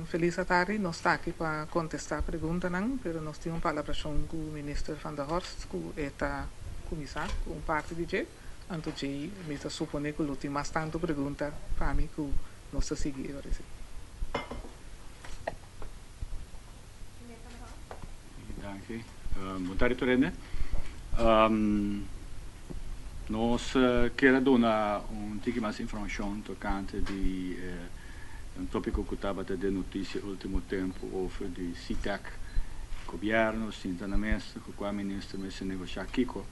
Felis atardi, nos ta aki pa kontestá preguntanan, pero nos tin un palabrashon ku Minister Van der Horst ku e ta kuminsá ku un parti di dje, anto djei mi ta suponé ku lo tin mas tantu pregunta pa mi ku nos ta sigui e ora esei. Danki. Bon tardi tur hende. Nos kier a duna un tiki mas informashon tokante di un topiko ku tabata den notisia ultimo tempu over di CTEC. Gobièrnu sinta na mesa ku kua minister mester negoshá kiko.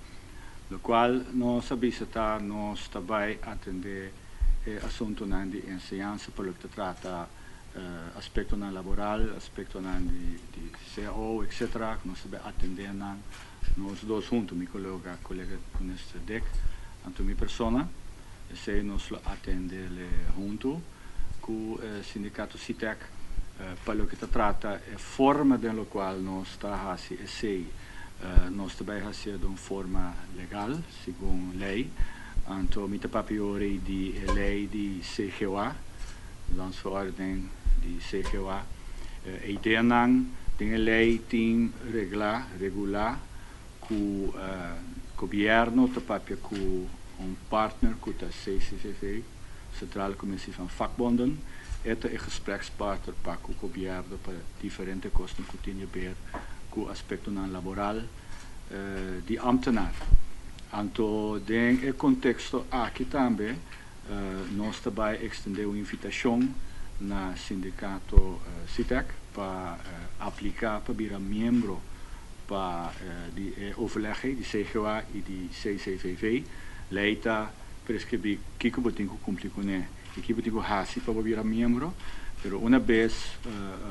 Lokual nos a bisa ta nos ta bai atendé e asuntunan di enseñansa pa loke ta trata aspektonan laboral, aspektonan di cao etcetera ku nos ta bai atendé nan nos dos huntu, mi kolega kolega minister Dick anto mi persona, esei nos lo atendele huntu ku e sindikato SITEK pa loke ta trata e forma den lokual nos ta hasi esei nos ta bai hasié den un forma legal segun lei, anto mi ta papia ora di e lei di CGOA. Landsverordening di CGOA. E ideanan den e lei tin reglá, regulá, ku gobièrnu ta papia ku un partner ku ta CCVV, Centrale Commissie van Vakbonden. E ta e gesprekspartner pa ku gobièrnu pa diferente kosnan ku tin haber ku aspektonan laboral di ámtenar. Anto den e konteksto aki tambe Nos ta bai extende un invitacion na sindicato SITEC pa aplica pa bira miembro pa di e overleg ei di CGOA y di CCVV. Ley ta prescribi kico bo tin cu cumpli cune y kico bo tin cu haci pa bo bira miembro, pero una bes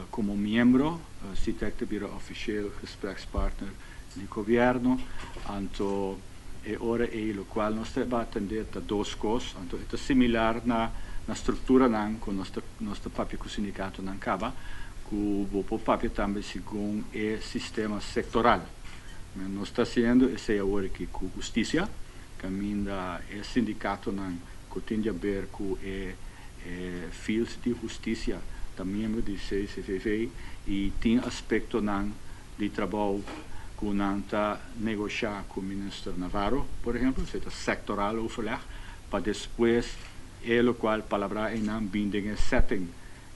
como miembro SITEC ta bira officieel gesprekspartner di gobierno, anto. E ora ei lokual nos ta eba atendé ta dos kos, anto e ta similar na na strukturanan ku nos ta nos ta papia ku sindikatonan kaba, ku bo por papia tambe segun e sistema sektoral. Nos ta hasiendo esei awor aki ku hustisia, kaminda e sindikatonan ku tin di aber ku e e field di hustisia ta miembro di CCVV i tin aspektonan di trabou ku nan ta negoshá ku Minister Navarro, por ehempel, esei ta sectoral overleg, pa despues e lokual palabrá einan bin den e setting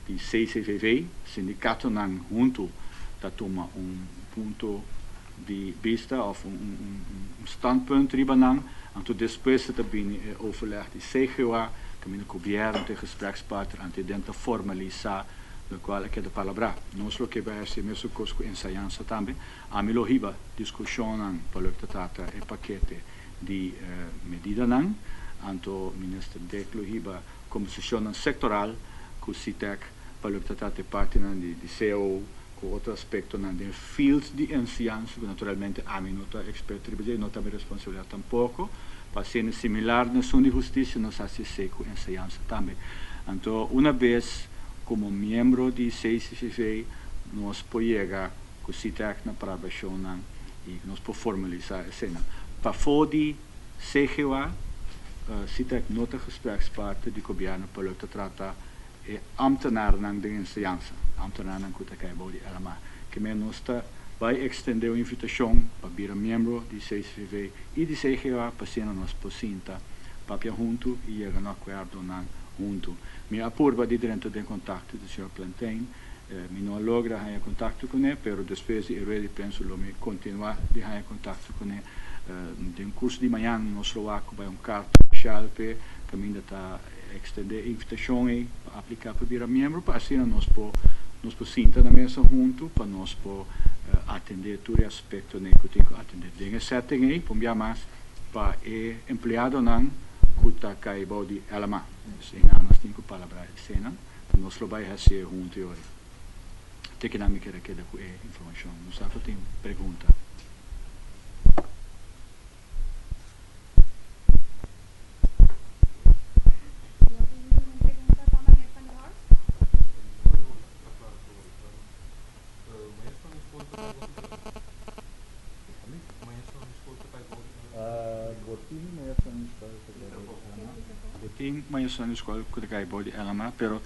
di CCVV, sindikatonan huntu ta tuma un punto di bista òf un un standpunt riba nan, anto despues e ta bini e overleg di CGOA, kaminda gobièrnu ta e gesprekspartner anto den ta formalisá lokual a keda palabrá. Nos lo ke bai hasi mesun kos ku ensayansa tambe. Ami lo hiba diskushonnan pa loke ta trata e pakete di medidanan. Anto Minister Dick lo hiba kombersashonnan sektoral ku SITEC pa loke ta trata e partinan di cao ku otro aspektonan den field di enseñansa ku naturalmente ami no ta eksperto riba dje, no ta mi responsabilidat tampoko. Pa asina similar na esun di hustisia nos hasi esei ku enseñansa tambe. Anto una bes komo miembro di CCCV nos por yega ku CITEC na palabrashonnan i nos por formalisá eseinan. Pafó di CGOA, CITEC no ta gesprekspartner di gobièrnu pa loke ta trata e ámtenarnan den enseñansa, ámtenarnan ku ta kai bou di LMA. Kemey nos ta bai ekstendé un invitashon pa bira miembro di CCV i di CGA pa asina nos por sinta papia huntu i yega na akuerdonan huntu. Mi a purba di drenta den kontakto di señor Plantein, mi no a logra haña kontakto kuné, pero despues di e rueda di prensa lo mi kontinuá di haña kontakto kuné. Den kurso di mañan nos lo wak ku bai un karta ofishal p'e kaminda ta Extendé e invitacion ei pa aplica pa bira miembro pa asina nos por nos por sinta na mesa hunto pa nos por atende tur e aspectonan cu tin cu atende den e setting ei por bia mas pa e empleadonan cu ta cay bao di LMA. Dus einan nos tin cu palabra eseinan pa nos lo bay hacié hunto e ora. Te kinan mi kier a keda cu e informacion. No sa cu tin pregunta. No tin ningun pregunta pa meneer Van der Horst? Bo tin maestronan di skol ku ta kai bou di LMA? Bo tin maestronan di skol ku ta kai bou di LMA, pero.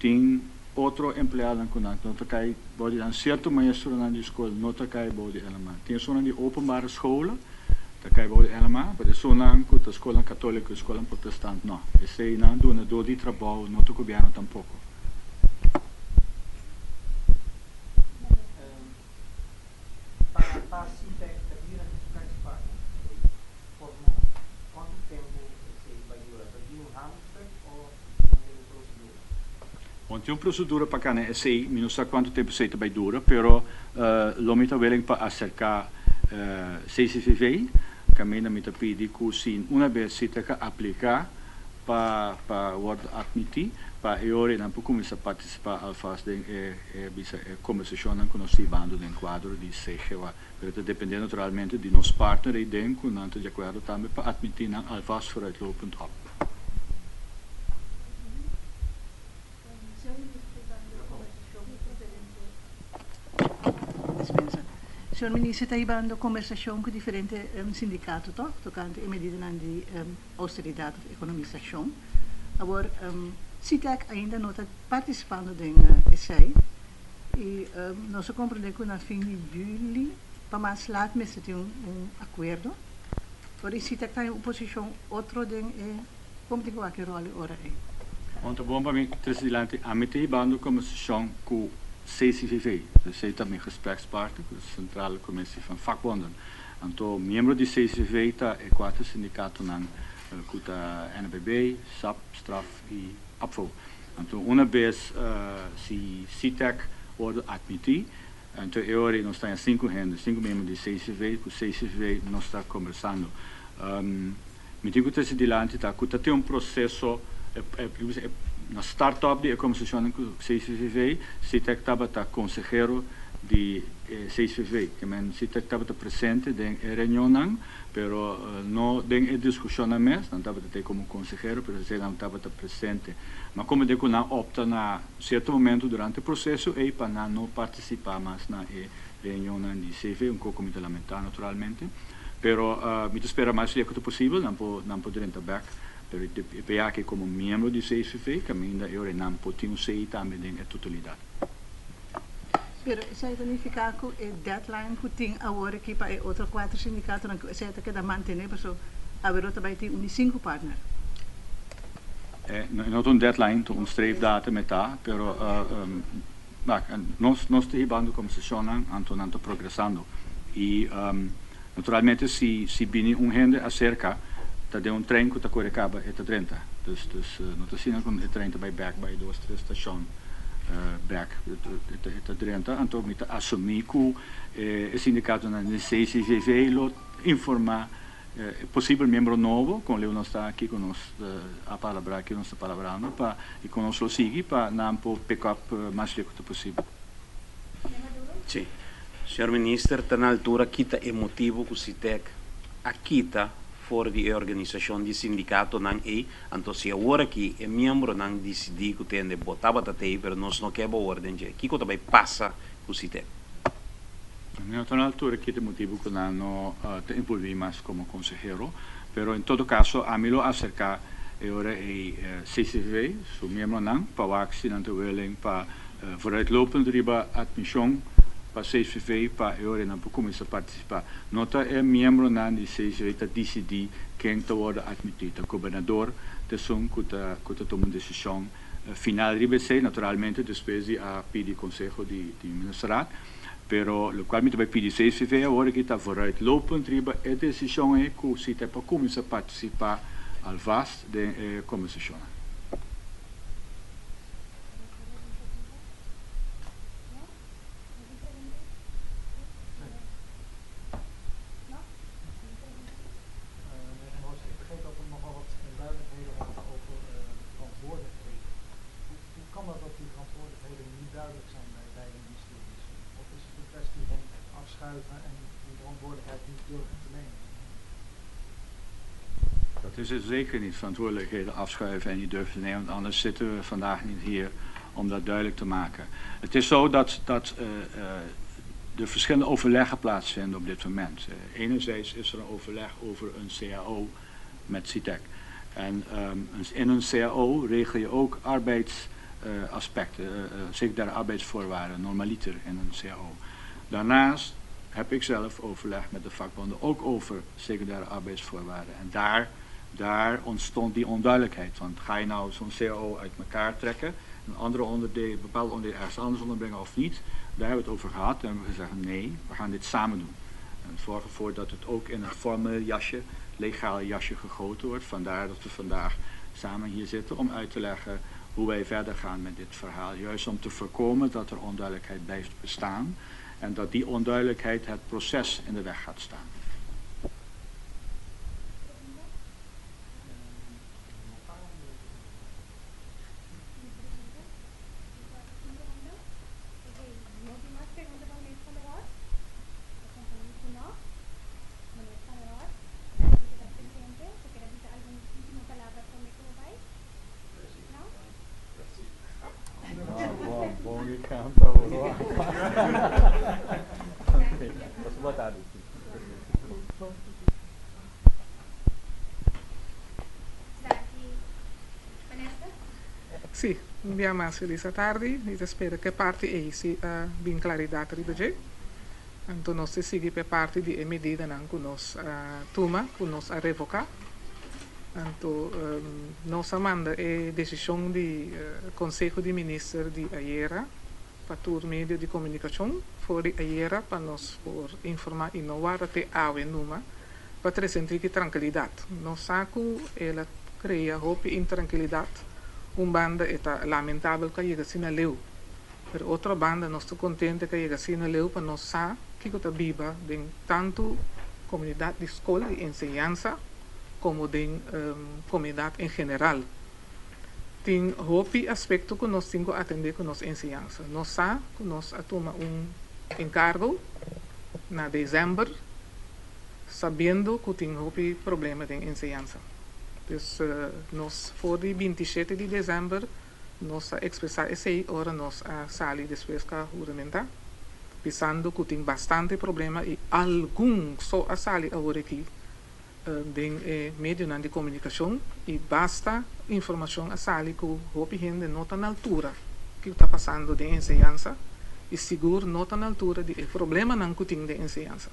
Tin otro empleadonan ku nan no ta kai bou di nan, sierto maestronan di skol no ta kai bou di LMA. Tin esunnan di openbare scholen ta kai bou di LMA, pero esunnan ku ta skolnan katoliko i skolnan protestant no. Eseinan dunadó di trabou no ta gobièrnu tampoko. Pa pa CPAC ta bira gesprekspartner formal, kuantu tempu esei bai dura? Ta di un hamerstuk o nan tin un prosedura? Bon, tin un prosedura pa kana esei, mi no sa kuantu tempu esei ta bai dura, pero lo mi ta willing pa aserká CCVV, kaminda mi ta pidi ku si una bes si ta ka apliká pa pa wòrdu atmití, pa e ora nan por kuminsá partisipá alvast den e e bisa e kombersashonnan ku nos ta hibando den kuadro di CGWA. Pero ta dependé naturalmente di nos partner ei den ku nan ta di akuerdo tambe pa atmití nan alvast vooruitlopend op. Señor Minister ta hibando kombersashon ku diferente sindikato tòg tokante e medidanan di austeridat òf ekonomisashon. Awor SITEC ainda no ta partisipando den esei i nos a komprendé ku na fin di yüli pa mas lat mester tin un akuerdo. Ora i SITEC ta den un posishon otro den e kon tin ku wak e ròl e ora ei. Bon ta bon pa mi trese dilanti ami ta hibando kombersashon ku CCVV, esei ta mi gesprekspartner ku Centrale Commissie van Vakbonden. Anto miembro di CCV ta e kuater sindikatonan ku ta NBB, sap, straf i ABVO. Anto una bes si SITEC wòrdu atmití, anto e ora ei nos ta haña sinku hende, sinku miembro di CCV, ku CCV nos ta kombersando. Mi tin ku trese dilanti ta ku ta tin un proseso, na start-up di e kombersashonnan ku CCV, SITEC tabata konsehero di e CCV. Ke men SITEC tabata presente den e reunionnan, pero no den e diskushonnan mes, nan tabata te komo konsehero, pero esei nan tabata presente. Ma komo de ku nan opta na sierto momento durante e proseso ei pa nan no partisipá mas na e reunionnan di CV, un koko mi ta lamentá naturalmente, pero mi ta spera mas lihé ku ta posibel nan por nan por drenta bèk, pero e p'e aki komo miembro di CCV kaminda e ora ei nan por tin un sei tambe den e totalidat. Pero esei ta nifiká ku e deadline ku tin awor aki pa e otro kuater sindikatonan ku esei ta keda mantené paso aweró ta bai tin un di sinku partner. E no ta un deadline, ta un streefdatum e ta, pero wak, nos nos ta hibando kombersashonnan anto nan ta progresando i naturalmente si si bini un hende aserka ta den un trein ku ta kore kaba e ta drenta, dus dus no ta asina ku e trein ta bai bèk bai dos tres stashon bèk e ta drenta, anto mi ta asumí ku e sindikatonan den CCVV lo informá e posibel miembro nobo kon leu nos ta aki ku nos a palabrá ki nos ta palabrando pa i kon nos lo sigui pa nan por pick up mas leu ku ta posibel. Sí. Señor Minister, ta na altura kita e motibu ku SITEC a kita for di e organisashon di sindikatonan ei, anto si awor aki e miembronan disidí ku tende bo tabata t'ei pero nos no ke bo awor den dje, kiko ta bai pasa ku SITEC? Mi no ta na altura kita e motibu ku nan no ta envolví mas komo konsehero, pero en todo kaso ami lo aserká e ora ei CCV su miembronan pa wak si nan ta willing pa vooruitlopend riba atmishon pa CCV pa e ora ei nan por kuminsá partisipá. No ta e miembronan di CCV ta disidí ken ta wòrdu atmití, ta gobernador ta esun ku ta ku ta tuma un desishon final riba esei, naturalmente despues di a pidi konseho di di ministerraad. Pero lokual mi ta bai pidi CCV awor aki ta vooruitlopend riba e desishon ei ku si ta por kuminsá partisipá alvast den e kombersashonnan. Meneer Van Horst, ik begreep dat er nogal wat onduidelijkheden waren over verantwoordelijkheden. Hoe, hoe kan dat dat die verantwoordelijkheden niet duidelijk zijn bij beide ministeries? Of is het een kwestie van afschuiven en die verantwoordelijkheid niet durven te nemen? Dat is het zeker niet, verantwoordelijkheden afschuiven en niet durven te nemen, want anders zitten we vandaag niet hier om dat duidelijk te maken. Het is zo dat, dat er verschillende overleggen plaatsvinden op dit moment. Enerzijds is er een overleg over een CAO met SITEC. En in een CAO regel je ook arbeids aspecten, secundaire arbeidsvoorwaarden, normaliter in een CAO. Daarnaast heb ik zelf overleg met de vakbonden ook over secundaire arbeidsvoorwaarden. En daar, daar ontstond die onduidelijkheid. Want ga je nou zo'n CAO uit elkaar trekken, een andere onderdeel, bepaalde onderdeel ergens anders onderbrengen of niet? Daar hebben we het over gehad en hebben we gezegd nee, we gaan dit samen doen. En zorg ervoor dat het ook in een formeel jasje, legaal jasje gegoten wordt. Vandaar dat we vandaag samen hier zitten om uit te leggen hoe wij verder gaan met dit verhaal. Juist om te voorkomen dat er onduidelijkheid blijft bestaan en dat die onduidelijkheid het proces in de weg gaat staan. Sí, un bia mas felis atardi. Mi ta spera ku e parti ei si a bin klaridat riba dje. Anto nos ta sigui pa e parti di e medidanan ku nos a tuma, ku nos a revoká. Anto nos a manda e desishon di Konseho di Minister di ayera pa tur medio di komunikashon for di ayera pa nos por informá i no warda te awe numa pa trese un triki trankilidat. Nos sa ku el a krea hopi intrankilidat. Un banda e ta lamentabel ku a yega asina leu, pero otro banda nos ta kontente ku a yega asina leu pa nos sa kiko ta biba den tantu komunidat di skol i enseñansa komo den komunidat en general. Tin hopi aspekto ku nos tin ku atendé ku nos enseñansa. Nos sa ku nos a tuma un enkargo na desèmber sabiendo ku tin hopi problema den enseñansa. Dus nos for di 27 di desèmber nos a ekspresá esei ora nos a sali despues ku a huramentá, bisando ku tin bastante problema i algun so a sali awor aki den e medionan di komunikashon i basta informashon a sali ku hopi hende no ta na altura kiko ta pasando den enseñansa i sigur no ta na altura di e problemanan ku tin den enseñansa.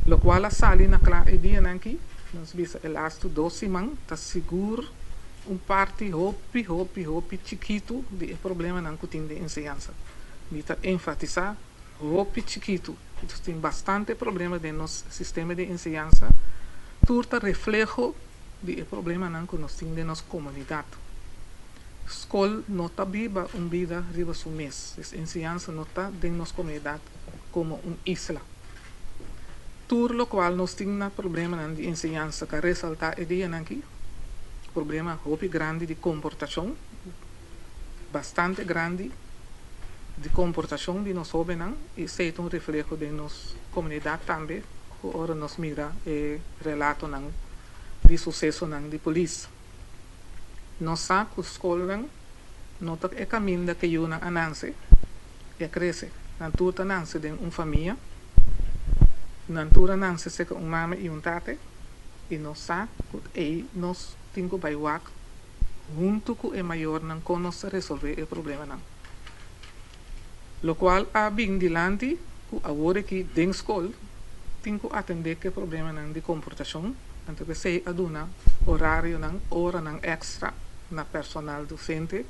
Lokual a sali na kla e dianan aki, nos bisa e lastu dos siman, ta sigur un parti hopi hopi hopi chikitu di e problemanan ku tin den enseñansa. Mi ta enfatisá hopi chikitu. Nos tin bastante problema den nos sistema di enseñansa. Tur ta refleho di e problemanan ku nos tin den nos komunidat. Skol no ta biba un bida riba su mes. Es enseñansa no ta den nos komunidat komo un isla. Tur lokual nos tin na problemanan di enseñansa ta resaltá e dianan aki, problema hopi grandi di komportashon, bastante grandi di komportashon di nos hóbennan i esei ta un refleho den nos komunidat tambe ku ora nos mira e relatonan di susesonan di polis. Nos sa ku skolnan no ta e kaminda ku e yunan a nanse i a krese. Nan tur ta nanse den un famia, nan tur a nanse serka un mama i un tate i nos sa ku ei nos tin ku bai wak huntu ku e mayornan kon nos ta resolvé e problemanan. Lokual a bin dilanti ku awor aki den skol tin ku atendé ku e problemanan di komportashon, anto p'esei a duna orarionan, oranan èkstra na personal dosente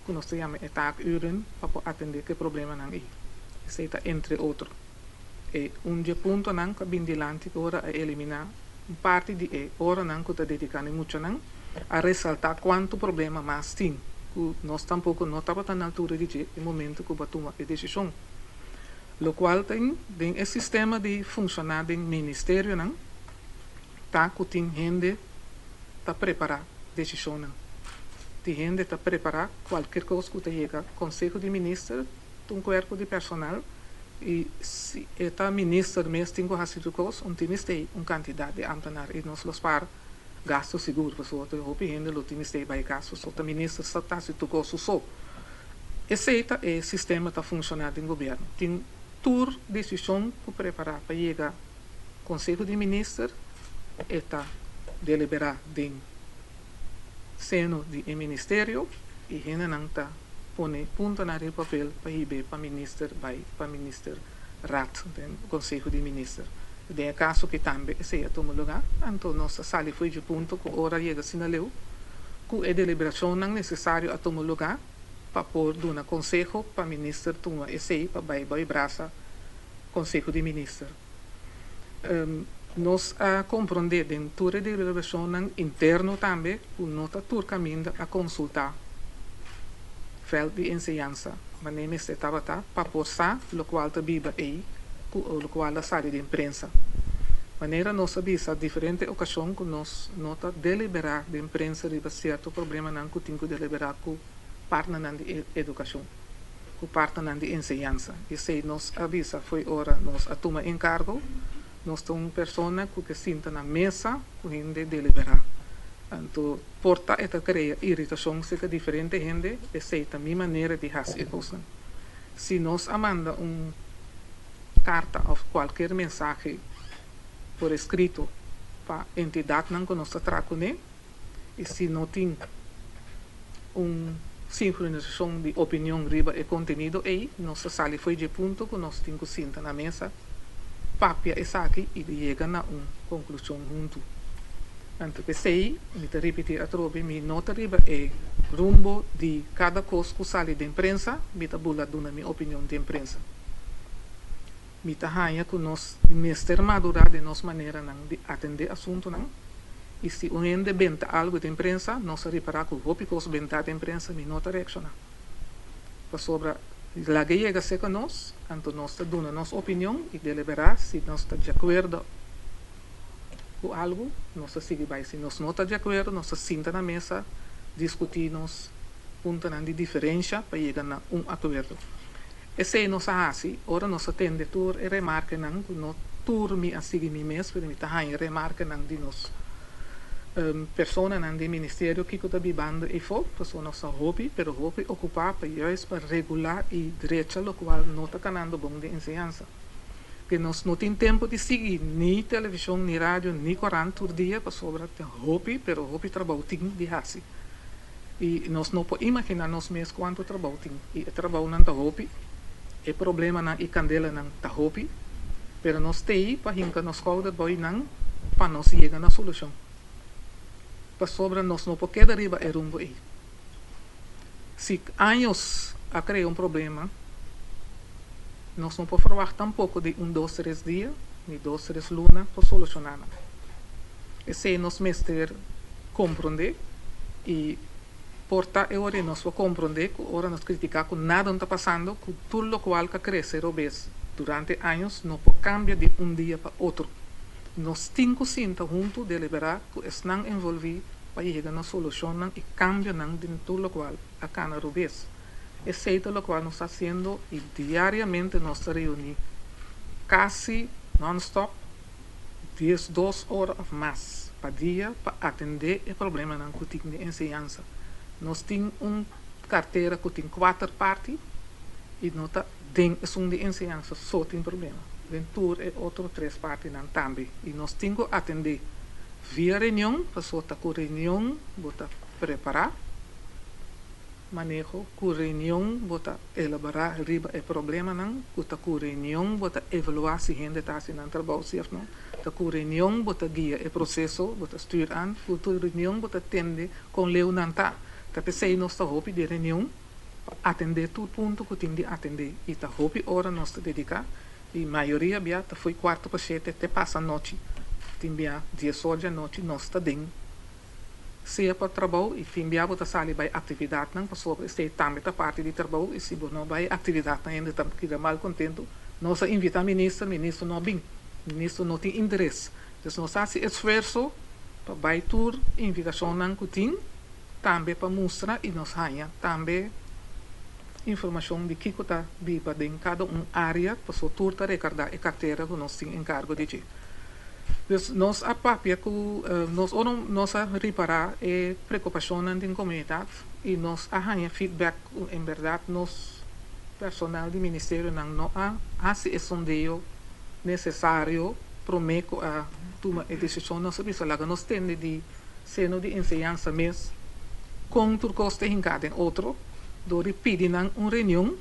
ku nos ta yama e taakuren pa por atendé ku e problemanan ei. Esei ta entre otro e un dje puntonan ku a bin dilanti ku ora a eliminá un parti di e oranan ku ta dediká na e muchanan, a resaltá kuantu problema mas tin ku nos tampoko no tabata na altura di dje e momento ku bo a tuma e desishon. Lokual tin den e sistema di funshoná den ministerionan ta ku tin hende ta prepará desishonnan. Tin hende ta prepará kualkier kos ku ta yega Konseho di Minister, ta un kuerpo di personal i si e ta minister mes tin ku hasi tur kos, un tin mester un kantidat di ámtenar i nos lo spar Gasto sigur, pasobra ta hopi hende lo tin mester bai kas pasobra ta minister sa ta hasi tur kos su so. Esei ta e sistema ta funshoná den gobièrnu. Tin tur desishon ku prepará pa yega Konseho di Minister, e ta deliberá den seno di e ministerio. I hendenan ta pone puntonan riba papel pa hib'é pa minister bai pa minister raad den konseho di minister. Den e kaso ki tambe esei a tuma lugá, anto nos a sali fo'i dje punto ku ora yega asina leu ku e deliberashonnan nesesario a tuma lugá pa por duna konseho pa minister tuma esei pa bai bai brasa konseho di minister. Nos a komprondé den tur e deliberashonnan interno tambe ku no ta tur kaminda a konsultá vèlt di enseñansa manera mester tabata pa por sa lokual ta biba ei ku lokual a sali den prensa. Manera nos a bisa diferente okashon ku nos no ta deliberá den prensa riba sierto problemanan ku tin ku deliberá ku partnernan di edukashon. Ku partnernan di enseñansa. Esei nos a bisa fo'i ora nos a tuma enkargo. Nos ta un persona ku ke sinta na mesa ku hende deliberá. Anto por ta e ta krea iritashon serka diferente hende, esei ta mi manera di hasi e kosnan. Si nos a manda un karta òf kualker mensahe por eskrito pa entidatnan ku nos ta traha kuné, i si no tin un sinkronisashon di opinion riba e kontenido ei, nos ta sali fo'i dje punto ku nos tin ku sinta na mesa, papia esaki i yega na un konklushon huntu. Anto p'esei mi ta ripití atrobe, mi no ta riba e rumbo di kada kos ku sali den prensa, mi ta bula duna mi opinion den prensa. Mi ta haña ku nos mester madurá den nos maneranan di atendé asuntunan. I si un hende benta algu den prensa, nos a ripará ku hopi kos bentá den prensa, mi no ta reakshoná. Pasobra laga yega serka nos, anto nos ta duna nos opinion i deliberá si nos ta djakuerdo ku algu, nos ta sigui bai. Si nos no ta djakuerdo, nos ta sinta na mesa diskutí nos puntonan di diferensha pa yega na un akuerdo. Esei nos a hasi ora nos a tende tur e remarkenan ku no tur mi a sigui mi mes, pero mi ta haña remarkenan di nos personanan den ministerio kiko ta bibando eyfo, pasobra nos ta hopi, pero hopi okupá pa juist pa regulá i drecha lokual no ta kanando bon den enseñansa. Ke nos no tin tempu di sigui ni televishon, ni radio, ni korant tur dia pasobra tin hopi, pero hopi trabou tin di hasi. I nos no por imaginá nos mes kuantu trabou tin. I e trabounan ta hopi, e problemanan i kandelanan ta hopi, pero nos t'ei pa hinka nos skouder bou nan pa nos yega na solushon. Pasobra nos no por keda riba e rumbo ei. Si años a krea un problema, nos no por ferwagt tampoko di un dos tres dia ni dos tres luna por solushoná nan. Esei nos mester komprondé i por ta e ora ei nos por komprondé ku ora nos kritiká ku nada no ta pasando, ku tur lokual ka krese robes durante años no por kambia di un dia pa otro. Nos tin ku sinta huntu deliberá ku esnan envolví pa yega na solushonnan i kambionan den tur lokual a kana robes. Esei ta lokual nos ta hasiendo i diariamente nos ta reuní kasi nònstòp. 12 ora of mas pa dia pa atendé e problemanan ku tin den enseñansa. Nos tin un kartera ku tin kuater parti i no ta den esun di enseñansa so tin problema, den tur e otro tres partinan tambe. I nos tin ku atendé via reunion, pasobra ta ku reunion bo ta prepará. Maneho ku reunion bo ta elaborá riba e problemanan ku ta ku reunion bo ta evaluá si hende ta hasi nan trabou si òf no ta ku reunion bo ta guia e proseso bo ta stuur aan ku tur reunion bo ta tende kon leu nan ta ta p'esei nos ta hopi di reunion pa atendé tur punto ku tin di atendé i ta hopi ora nos ta dediká i mayoria bia ta fo'i kuarto pa shete te pasa nochi tin bia dies or di anochi nos ta den Sea pa trabou i tin bia bo ta sali bai aktividatnan pasobra esei tambe ta parti di trabou i si bo no bai aktividatnan hende ta keda mal kontentu. Nos a invitá minister, minister no a bin, minister no tin interes. Dus nos a hasi esfuerso pa bai tur invitashonnan ku tin tambe pa mustra i nos haña tambe informashon di kiko ta biba den kada un área pasobra tur ta rekardá e kartera ku nos tin enkargo di dje. Dus nos a papia ku nos ora nos a ripará e preokupashonnan den komunidat i nos a haña feedback ku en bèrdat nos personal di ministerionan no a hasi e sondeo nesesario promé ku a tuma e desishon. Nos a bisa laga nos tende di seno di enseñansa mes. Kon tur kos ta hinká den otro dor di pidi nan un reunion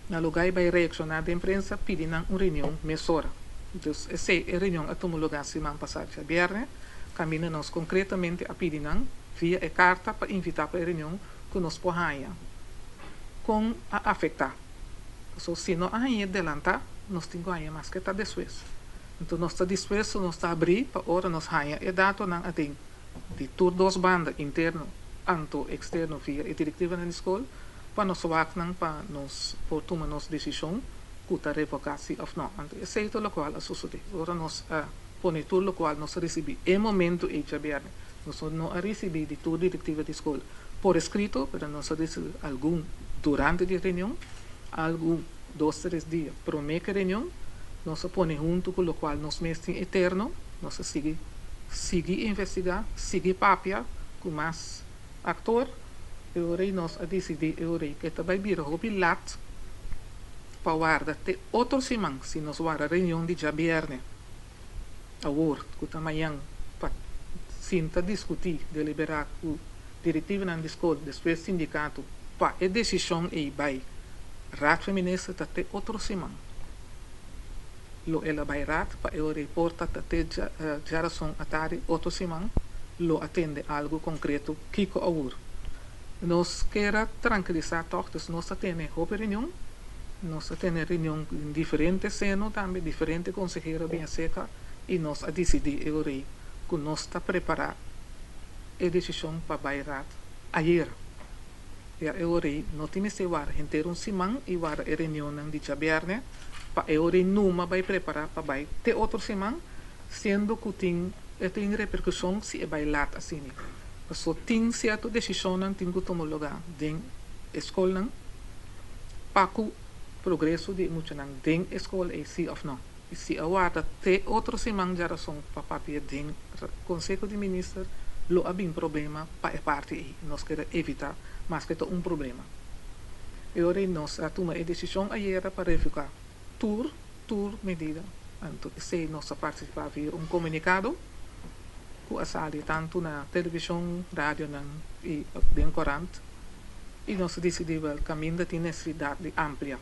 na lugá i bai reakshoná den prensa pidi nan un reunion mesora. Dus esei e reunion a tuma lugá siman pasá djabièrnè kaminda nos konkretamente a pidi nan via e karta pa invitá pa e reunion ku nos por haña kon a afektá. Pasobra si no a hañ'é delantá nos tin ku hañ'é maske ta despues. Enton nos ta dispuesto nos ta abrí pa ora nos haña e datonan aden di tur dos banda, interno anto externo via e directivanan di scol, pa nos wak nan pa nos por tuma nos decision cu ta revoca si of no. Anto esey ta locual a sucede. Ora nos a pone tur locual nos a ricibi e momento ey djabierne, nos no a ricibi di tur directiva di scol por escrito, pero nos a ricibi algun durante di reunion, algun dos tres dia prome cu e reunion, nos a pone hunto cu locual nos mes tin eterno, nos a sigui sigui investigá, sigui papia ku mas aktor, e ora ei nos a disidí e ora ei ku e ta bai bira hopi lat pa warda te otro siman, si nos warda reunion di djabièrnè awor ku ta mañan pa sinta diskutí, deliberá ku direktivonan di skol, despues sindikato pa e desishon ei bai Raad van Minister ta te otro siman. Lo el a bai raad pa e ora ei por ta ta te djarason atardi otro siman lo a tende algu konkreto kiko awor. Nos kier a trankilisá tòg, dus nos ta tene hopi reunion, nos ta tene reunion den diferente seno tambe, diferente konsehero a bin aserka i nos a disidí e ora ei ku nos ta prepará e desishon pa bai raad ayera. Ya e ora ei no tin mester wara henter un siman i wara e reunionnan di djabièrnè pa e ora ei numa bai prepará pa bai te otro siman, siendo ku tin e tin reperkushon si e bai lat asina. Paso tin sierto desishonnan tin ku tuma lugá den e skolnan pa ku progreso di e muchanan den e skol ei si òf no. I si a warda te otro siman djarason pa papia den Conseho di Minister lo a bin problema pa e parti ei. Nos kere evita maske ta un problema. E ora ei nos a tuma e decision ayera pa revoca tur tur medida. Anto esei nos a participa via un comunicado cu a sali tanto na television, radionan y den corant y nos a dicidi wel caminda tin necesidad di amplia.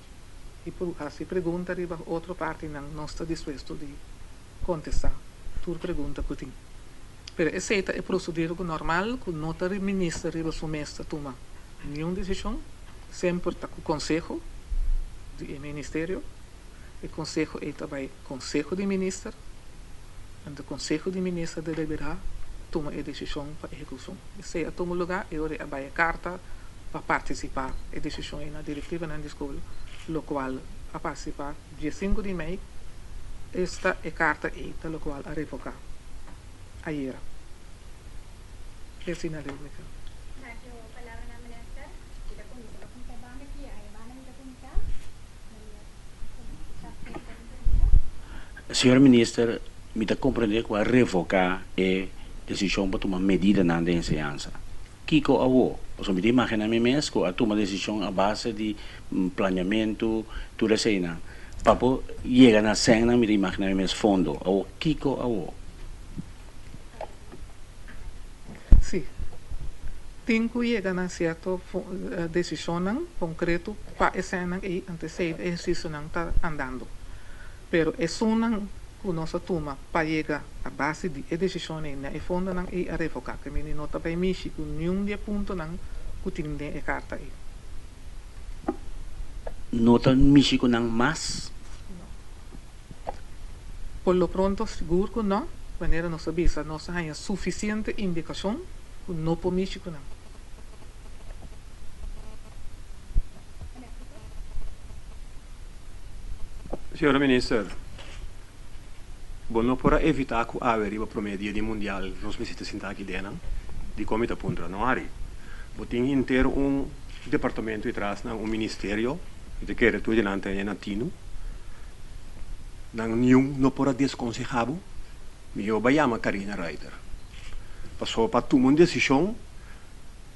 I por hasi pregunta riba otro partinan nos ta dispuesto di kontestá tur pregunta ku tin. Pero esei ta e prosedura ku normal ku no ta minister riba su mes ta tuma niun desishon, semper ta ku konseho di e ministerio. E konseho ei ta bai konseho di minister, anto konseho di minister deliberá tuma e desishon pa ehekushon. Esei a tuma lugá e ora ei a bai e karta pa partisipá e desishon ei na direktivanan di skol, lokual a partisipá diesinku di mei, esta e karta ei ta lokual a revoká ayera. Esei na leu mi ta. Danki ho palabranan minister. Mi ta kuminsá pa kuminsá e banda aki, a e banda mi ta kuminsá. Meneer Señor Minister, mi ta comprende cu a revoca e decision pa tuma medidanan den enseñansa. Kico awo? Pasobra mi ta imagina mi mes cu a tuma decision a base di planeamento, tur eseinan. Pa por yega na sennan mi ta imagina mi mes fondo. Awo, kico awo? Sí. Tin ku yega na sierto desishonnan konkreto pa eseinan ei, anto esei ehersisionan ta andando. Pero esunnan ku nos a tuma pa yega a base di e desishon ei na e fondonan ei a revoká. Ke mini no ta bai mishi ku niun di e puntonan ku tin den e karta ei. No ta mishi ku nan mas? No. Por lo pronto sigur ku no, manera nos a bisa nos a haña sufisiente indikashon ku no por mishi ku nan. Señora Minister, bo no por a evita cu awe riba prome dia di Mundial nos mester ta sinta aki den nan? Dicon mi ta puntra? No Harry, bo tin henter un departamento etras nan, un ministerio, mi ta kere tur di nan ta na tinu. Nan niun no por a desconseha bo. Miho ba yama Karina Ruiter. Pasobra pa tuma un decision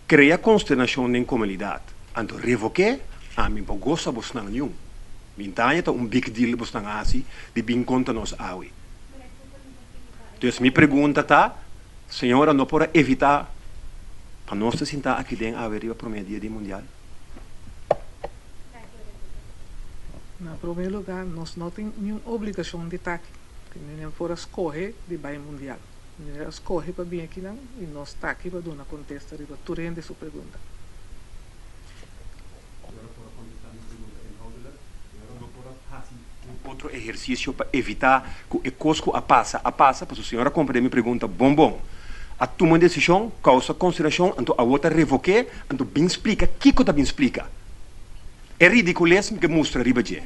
crea consternacion den comunidad. Anto revoke, ami bo gosa bosnan niun. Bintaña ta un big deal bosnan a haci di bin conta nos awe. Dus mi pregunta ta, señora no por a evita Pa nos ta sintá aki den awe riba promé dia di Mundial? Na promé lugá, nos no tin niun obligashon di ta aki. Mi por a skohe di bai Mundial. Mi a skohe pa bin akinan i nos ta aki pa duna kontesta riba tur hende su pregunta. Señora por a kontestá mi pregunta inhoudelijk? Señora no por a hasi un otro ehersisio pa evitá ku e kos ku a pasa a pasa? Pasobra señora a komprendé mi pregunta bon bon. A tuma un desishon, kousa konsiderashon, anto awor ta revok'é, anto bin splika kiko ta bin splika. E ridikules mi ke mustra riba dje.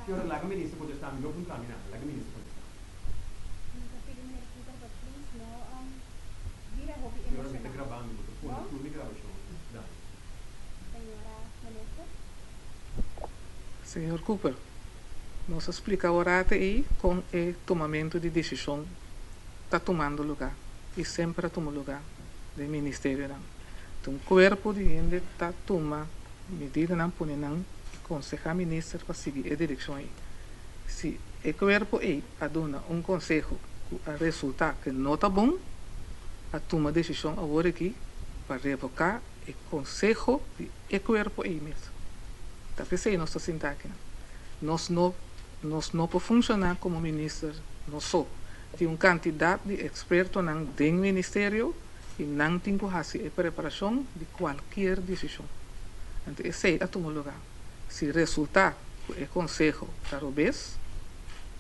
Señora, laga minister kontestá mi, no puntra mi nada, laga minister kontestá. Señora, mi ta grabando, bo ta pone tur mi grabashon, danki. Señor Cooper, nos a splika awor ei kon e tumamentu di desishon ta tumando lugá i semper a tuma lugá den ministerionan. Ta un kuerpo di hende ta tuma medidanan pone nan i konsehá minister pa sigui e direkshon ei. Si e kuerpo ei a duna un konseho ku a resultá ku no ta bon, a tuma desishon awor aki pa revoká e konseho di e kuerpo ei mes. Ta p'esei nos ta sinta akinan. Nos no nos no por funshoná komo minister nos so. Tin un kantidat di ekspertonan den ministerio i nan tin ku hasi e preparashon di kualkier desishon. Anto esei a tuma lugá. Si resultá ku e konseho ta robes,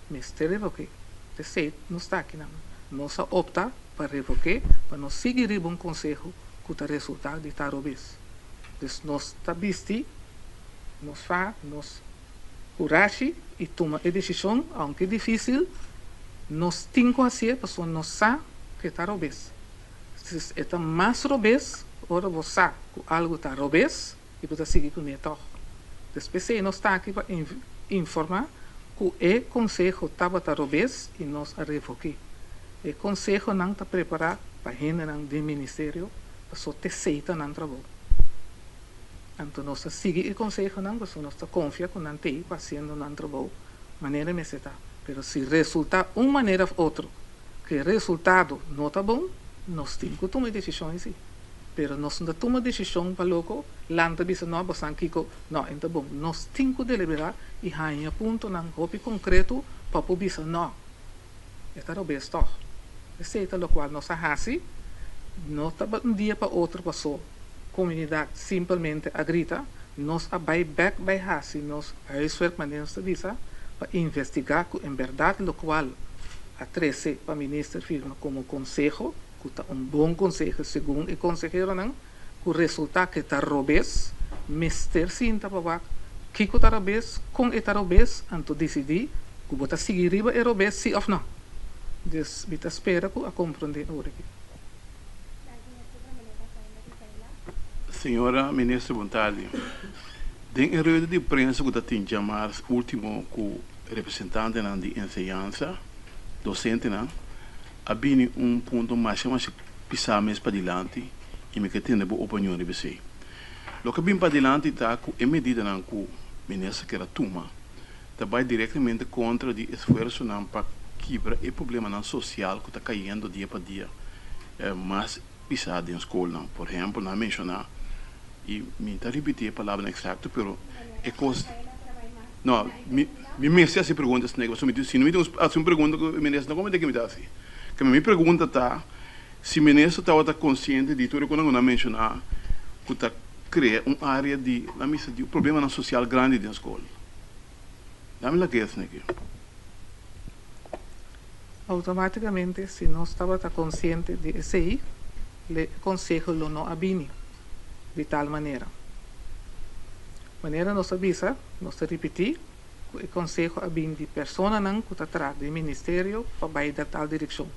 mester revok'é. P'esei nos ta akinan. Nos a opta pa revok'é pa no sigui riba un konseho ku ta resultá di ta robes. Dus nos ta bisti nos fa, nos kurashi i tuma e desishon, aunke difísil, nos tin ku hasié pasobra nos sa ku e ta robes. Dus e ta mas robes ora bo sa ku algu ta robes i bo ta sigui kuné tòg. Dus p'esei nos ta aki pa informá ku e konseho tabata robes i nos a revok'é. E konsehonan ta prepará pa hendenan den ministerio pasobra t'esei ta nan trabou. Anto nos ta sigui e konsehonan pasobra nos ta konfia ku nan t'ei pa hasiendo nan trabou manera mester ta. Pero si resultá un manera òf otro ku e resultado no ta bon, nos tin ku tuma e desishon esei. Pero nos no ta tuma desishon pa loko lanta bisa no bosan kiko, no e no ta bon. Nos tin ku deliberá i haña puntonan hopi konkreto pa por bisa no, e ta robes tòg. Esei ta lokual nos a hasi, no ta un dia pa otro pasó komunidat simpelmente a grita, nos a bai bèk bai hasi nos huiswerk manera nos ta bisa pa investigá ku en bèrdat lokual a trese pa minister firma komo konseho, ku ta un bon konseho segun e konseheronan, ku resultá ku e ta robes, mester sinta pa wak kiko ta robes, kon e ta robes, anto disidí ku bo ta sigui riba e robes si òf nò. Dus mi ta spera ku a komprondé ora aki. Señora Minister bon tardi. Den e rueda di prensa ku ta tin djamars ultimo ku representantenan di enseñansa, dosentenan, a bini un punto masha masha pisá mes padilanti i mi ke tende bo opinion riba esei. Loke a bini padilanti ta ku e medidanan ku Minister kier a tuma ta bai direktamente kontra di esfuersonan pa kibra e problemanan sosial ku ta kayendo dia pa dia mas pisá den skolnan. Por ehèmpel, nan a menshoná, i mi ta ripití e palabranan eksakto, pero e kos, no, mi mi mester hasi pregunta esaki, pasobra mi tin, si no mi tin hasi un pregunta ku e minister no komo ke mi ta hasi. Kende mi pregunta ta, si minister tabata konsiente di tur e kosnan ku nan a menshoná ku ta krea un área di, nan mester di problemanan sosial grandi den skol. Dame la ke esaki. Automáticamente si nos tabata konsiente di esei, e konseho lo no a bini di tal manera. Manera nos a bisa, nos ta ripití ku e konseho a bini di personanan ku ta traha den ministerio pa bai den tal direkshon.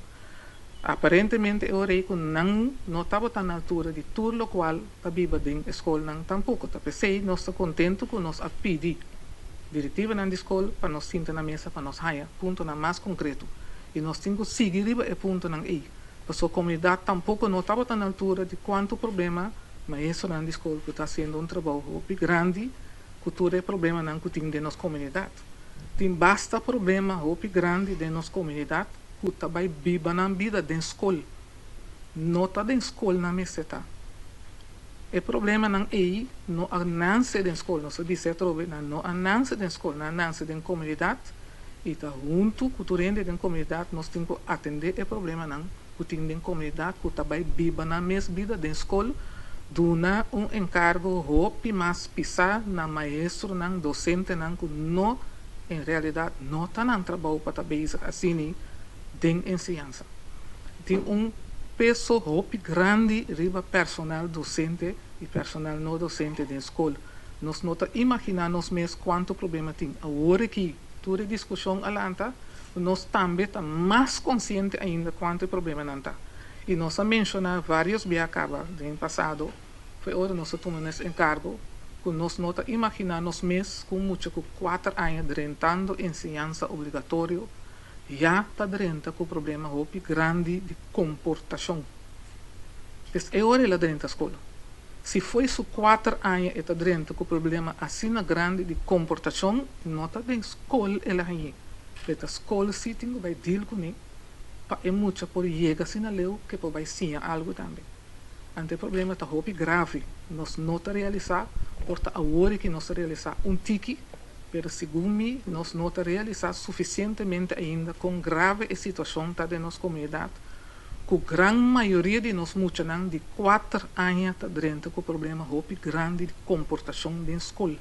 Aparentemente e ora ei ku nan no tabata na altura di tur lokual ta biba den e skolnan tampoko. Ta p'esei nos ta kontentu ku nos a pidi direktivanan di skol pa nos sinta na mesa pa nos haña puntonan mas konkreto. I nos tin ku sigui riba e puntonan ei, pasobra komunidat tampoko no tabata na altura di kuantu problema maestronan di skol ku ta hasiendo un trabou hopi grandi ku tur e problemanan ku tin den nos komunidat. Tin basta problema hopi grandi den nos komunidat ku ta bai biba nan bida den skol. No ta den skol nan mester ta. E problemanan ei no a nanse den skol, nos a bisa atrobe, nan no a nanse den skol, nan a nanse den komunidat i ta huntu ku tur hende den komunidat nos tin ku atendé e problemanan ku tin den komunidat ku ta bai biba nan mes bida den skol, duna un enkargo hopi mas pisá na maestronan, dosentenan ku no en realidat no ta nan trabou pa ta bezig asini den enseñansa. Tin un peso hopi grandi riba personal docente y personal no docente den scol. Nos no ta imagina nos mes cuanto problema tin. Awor aki tur e discusion a lanta, nos tambe ta mas consciente ainda cuanto e problemanan ta. Y nos a menciona varios bia caba den pasado, fue ora nos a tuma nos encargo, cu nos no ta imagina nos mes cu un mucha cu cuater aña drentando enseñansa obligatorio, ya ta drenta ku problema hopi grandi di komportashon. Pues e ora el a drenta skol. Si fo'i su kuater aña e ta drenta ku problema asina grandi di komportashon, no ta den skol el a hañ'é. E ta skol si tin ku bai deal kuné pa e mucha por yega asina leu ku e por bai siña algu tambe. Anto e problema ta hopi grave. Nos no ta realisá, por ta awor ki nos ta realisá un tiki. Pero segun mi nos no ta realisá sufisientemente ainda kon grave e situashon ta den nos komunidat, ku gran mayoria di nos muchanan di kuater aña ta drenta ku problema hopi grandi di komportashon den skol.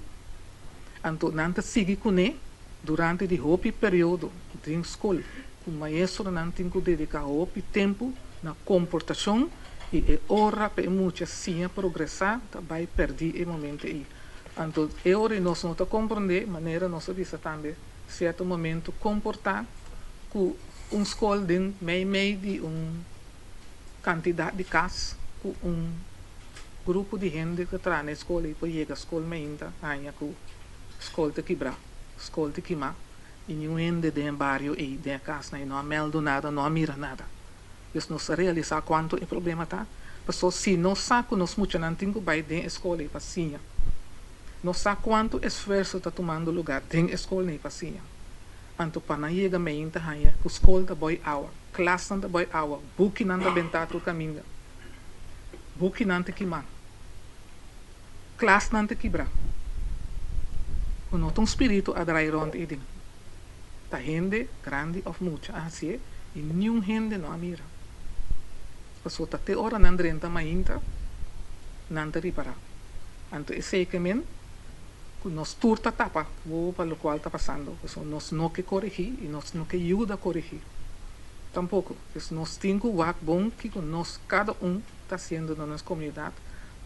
Anto nan ta sigui kuné durante di hopi periodo den skol, ku maestronan tin ku dediká hopi tempu na komportashon i e ora pa e mucha siña progresá ta bai pèrdí e momento ei. Anto e ora nos no ta komprondé, manera nos a bisa tambe sierto momento kon por ta ku un skol den mei mei di un kantidat di kas ku un grupo di hende ta traha na e skol ei por yega skol mainta haña ku skol ta kibrá, skol ta kimá i niun hende den e bario ei, den e kasnan ei no a mèldu nada, no a mira nada. Pues nos a realisá kuantu e problema ta, paso si nos sa ku nos muchanan tin ku bai den e skol ei pa siña, nos sa kuantu esfuerso ta tumando lugá den e skolnan ei pa siña. Anto pa nan yega meinta haña ku skol ta boi awa, klasnan ta boi awa, bukinan ta bentá tur kaminda, bukinan ta kimá, klasnan ta kibrá. Ku no ta un spiritu a drai rònt ei den. Ta hende, grandi òf mucha, a hasié i niun hende no a mira. Pasobra ta te ora nan drenta mainta, nan ta ripará. Anto esei ke men ku nos tur ta tapa wowo pa lokual ta pasando, pasobra nos no ke koregí i nos no ke yuda koregí tampoko. Pues nos tin ku wak bon kiko nos kada un ta hasiendo na nos komunidat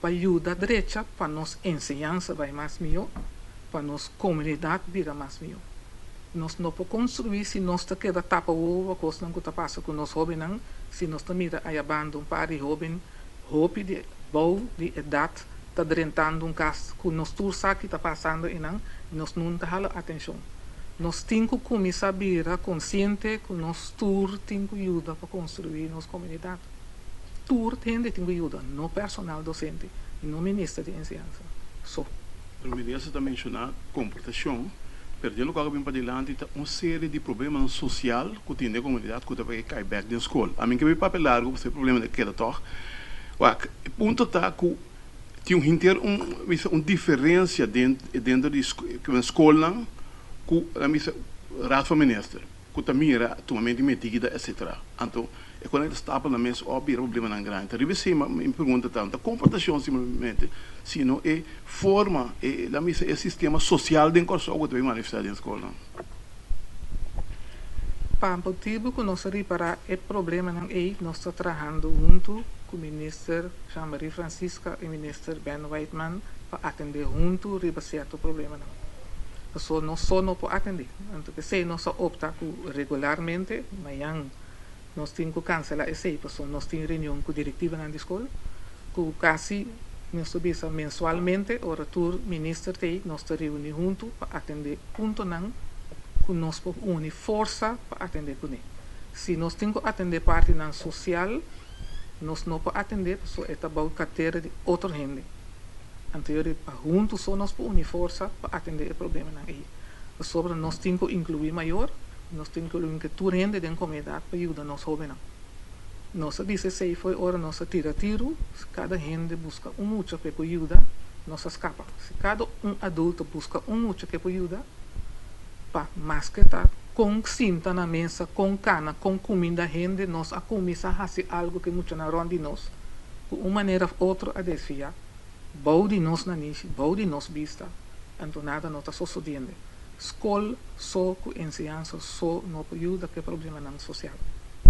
pa yuda drecha pa nos enseñansa bai mas mihó, pa nos komunidat bira mas mihó. Nos no por konstruí si nos ta keda tapa wowo pa kosnan ku ta pasa ku nos hóbennan, si nos ta mira ayabanda un par di hóben hopi di bou di edat ta drentando un kas ku nos tur sa ki ta pasando einan i nos nun ta hala atenshon. Nos tin ku kuminsá bira konsiente ku nos tur tin ku yuda pa konstruí nos komunidat. Tur hende tin ku yuda, no personal dosente i no minister di enseñansa so. Pero minister ta menshoná komportashon, pero den lokual ku bin padilanti ta un serie di problemanan sosial ku tin den komunidat ku ta bai kai bèk den skol. Ami ke bai papia largu pasobra e problema ta keda tòg. Wak, e punto ta ku tin un henter un bisa un diferensia den dentro di skolnan ku nan bisa Raad van Minister. Ku ta mira tumamento di medida etcetera. Anto e konan ta stapel nan mes òf bira problemanan grandi. Ta riba esei mi pregunta ta, no ta komportashon simplemente, sino e forma, e laat mi bisa e sistema sosial den Kòrsou ku ta bin manifestá den skolnan. Pa motibu ku nos a ripará e problemanan ei, nos ta trahando huntu ku Minister Jean-Marie Francisca i Minister Ben Whiteman pa atendé huntu riba sierto problemanan. Pasobra nos so no por atendé. Anto p'esei nos a opta ku regularmente mañan nos tin ku kanselá esei pasobra nos tin reunion ku direktivanan di skol ku kasi nos ta bisa mensualmente ora tur minister t'ei nos ta reuní huntu pa atendé puntonan ku nos por uni forsa pa atendé kuné. Si nos tin ku atendé partinan sosial nos no por atendé pasobra e ta bou kartera di otro hende. Anto yo di pa huntu so nos por uni forsa pa atendé e problemanan ei. Pasobra nos tin ku inkluí mayor, nos tin ku inkluí tur hende den komunidat pa yuda nos hóbennan. Nos a bisa esei fo'i ora nos a tira tiru, si kada hende buska un mucha ku e por yuda, nos a skapa. Si kada un adulto buska un mucha ku e por yuda, pa maske ta kon sinta na mesa, kon kana, kon kuminda hende, nos a kuminsá hasi algu ku e muchanan rònt di nos ku un manera òf otro a desviá bou di nos nanishi, bou di nos bista, anto nada no ta sosodiende. Skol so ku enseñansa so no por yuda ku e problemanan sosial.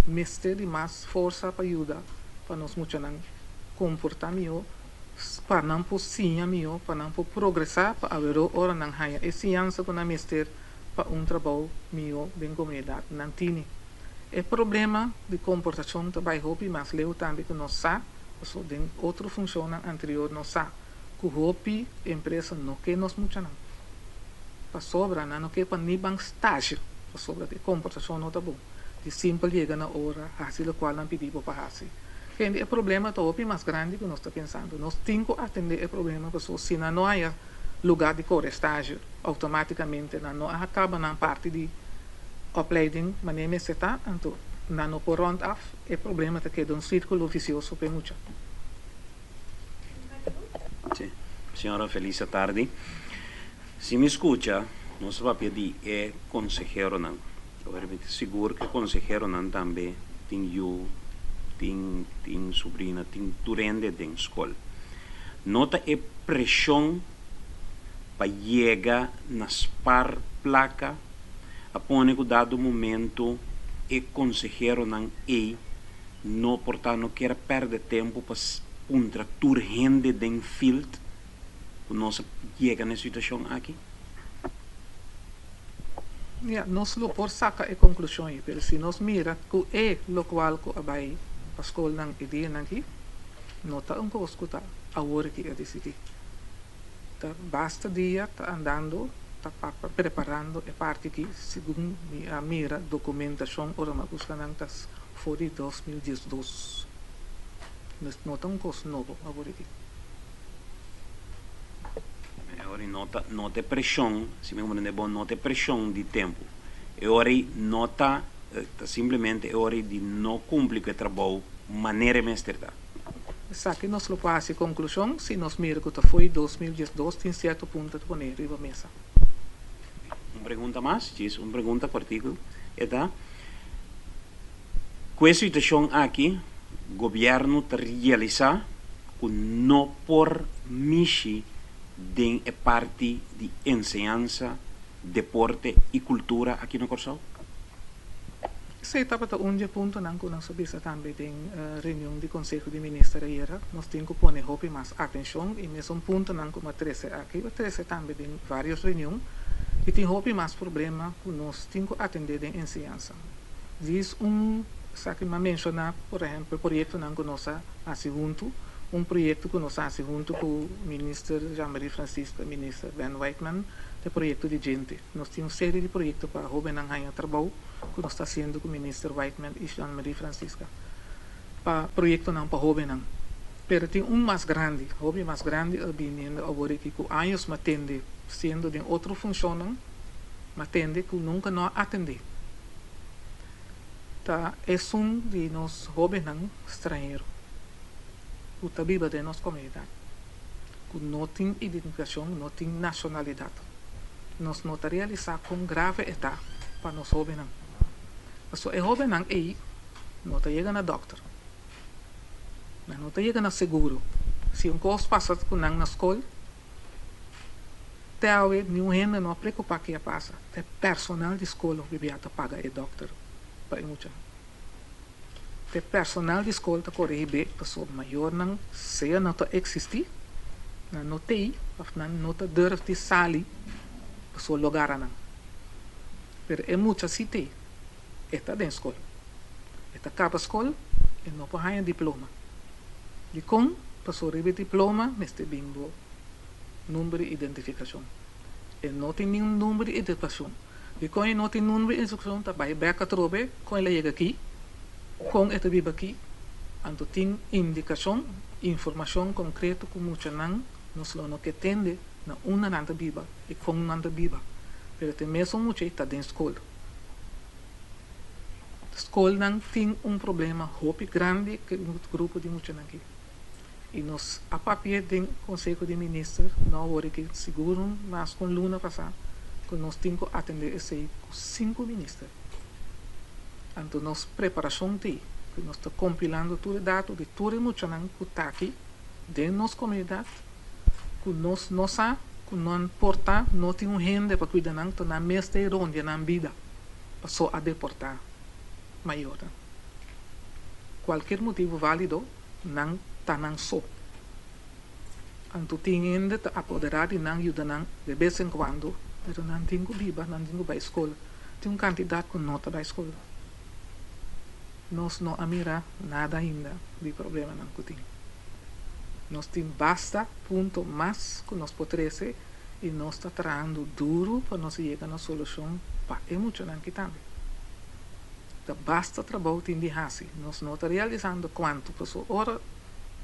Mester di mas forsa pa yuda pa nos muchanan komportá mihó, pa nan por siña mihó, pa nan por progresá, pa aweró ora nan haña e siñansa ku nan mester pa un trabou mihó den komunidat nan tini. E problema di komportashon ta bai hopi mas leu tambe ku nos sa, pasobra den otro funshonnan anterior nos sa ku hopi empresa no ke nos muchanan pasobra nan no ke pa ni ban stage pasobra e komportashon no ta bon di simpel yega na ora hasi lokual nan pidi bo pa hasi. Kende e problema ta hopi mas grandi ku nos ta pensando. Nos tin ku atende e problema pasobra si nan no haya luga di kore stage outomatikamente nan no a kaba nan parti di opleiding manera mester ta anto nan no por rond af e problema ta keda un sirkulo visioso pa e mucha. Sí. Señora felis atardi. Si mi skucha, nos a papia di e konseheronan. Awor mi ta sigur ku e konseheronan tambe tin yu, tin tin subrina, tin tur hende den skol. No ta e preshon pa yega na spar plaka a pone ku dado momento e konseheronan ei No por ta no kier a perde tempu pa puntra tur hende den field ku nos a yega na e situashon aki. Ya, nos lo por saka e konklushon ei, pero si nos mira ku e lokual ku a bai pa skolnan e dianan aki, no ta un kos ku ta awor aki a disidí. Ta basta dia ta andando ta preparando e parti aki, segun mi a mira dokumentashon ora mi a buska nan ta For di 2012. Dus no ta un kos nobo awor aki. E ora ei no ta no ta e preshon, si mi komprende bon, no ta e preshon di tempu. E ora ei no ta, ta simplemente e ora ei di no kumpli ku e trabou manera e mester ta. Esaki nos lo por hasi konklushon si nos mira ku ta fo'i 2012 tin sierto punto ta pone riba mesa. Un pregunta mas, djis un pregunta kòrtiku e ta. Ku e situashon aki gobièrnu ta realisá ku no por mishi den e parti di enseñansa, deporte i kultura aki na Kòrsou? Esei tabata un di e puntonan ku nos a bisa tambe den reunion di Konseho di Minister ayera. Nos tin ku pone hopi mas atenshon i mesun puntonan ku mi a trese aki, a trese tambe den vários reunion i tin hopi mas problema ku nos tin ku atendé den enseñansa. Dis un esaki mi a menshoná, por ehèmpel, proyektonan ku nos a hasi huntu, un proyekto ku nos a hasi huntu ku Minister Jean-Marie Francisca i Minister Ben Whiteman, ta e proyekto di djente. Nos tin un serie di proyekto pa hóbennan haña trabou ku nos ta hasiendo ku Minister Whiteman i Jean-Marie Francisca pa proyektonan pa hóbennan. Pero tin un mas grandi, hopi mas grandi a biniendo awor aki ku años mi a tende siendo den otro funshonnan, Mi a tende ku nunka no a atendé. Ta esun di nos hóbennan stranhero ku ta biba den nos komunidat, ku no tin identifikashon, no tin nashonalidat. Nos no ta realisá kon grave e ta pa nos hóbennan. Pasobra e hóbennan ei no ta yega na dòkter, nan no ta yega na seguro. Si un kos pasa ku nan na skol, Te awe niun hende no a preocupa ke a pasa. Ta e personal di scol hopi bia ta paga e dokter pa e mucha. Ta e personal di scol ta core hib'é pasobra mayornan sea no ta existi, nan no t'ei of nan no ta durf di sali pasobra lo gara nan. Pero e mucha si t'ei, e ta den scol. E ta caba scol, e no por haña diploma. Dicon? Pasobra riba e diploma mester bin bo. Number di identifikashon. E no tin niun number di identifikashon. Dikon e no tin number di identifikashon ta bai bek atrobe kon el a yega aki, kon e ta biba aki. Anto tin indikashon, informashon konkreto ku muchanan nos lo no ke tende na unda nan ta biba i kon nan ta biba. Pero te mesun mucha ei ta den skol. Skolnan tin un problema hopi grandi ku e grupo di muchanan aki. I nos a papia den Konseho di Minister, no awor aki, sigur mas ku un luna pasá, ku nos tin ku atendé esei ku sinku minister. Anto nos preparashon ta ei, ku nos ta kompilando tur e dato di tur e muchanan ku ta aki den nos komunidat, ku nos no sa ku nan por ta no tin un hende pa kuida nan, ta nan mes ta e rondia nan bida paso a deportá mayornan. Kualkier motibu válido, nan ta nan so. Anto tin hende ta apoderá di nan, yuda nan de bes en kuando, pero nan tin ku biba, nan tin ku bai skol. Tin un kantidat ku no ta bai skol. Nos no a mira nada ainda di problemanan ku tin. Nos tin basta punto mas ku nos por trese i nos ta trahando duru pa nos yega na solushon pa e muchanan ki tambe. Ta basta trabou tin di hasi. Nos no ta realisando kuantu paso ora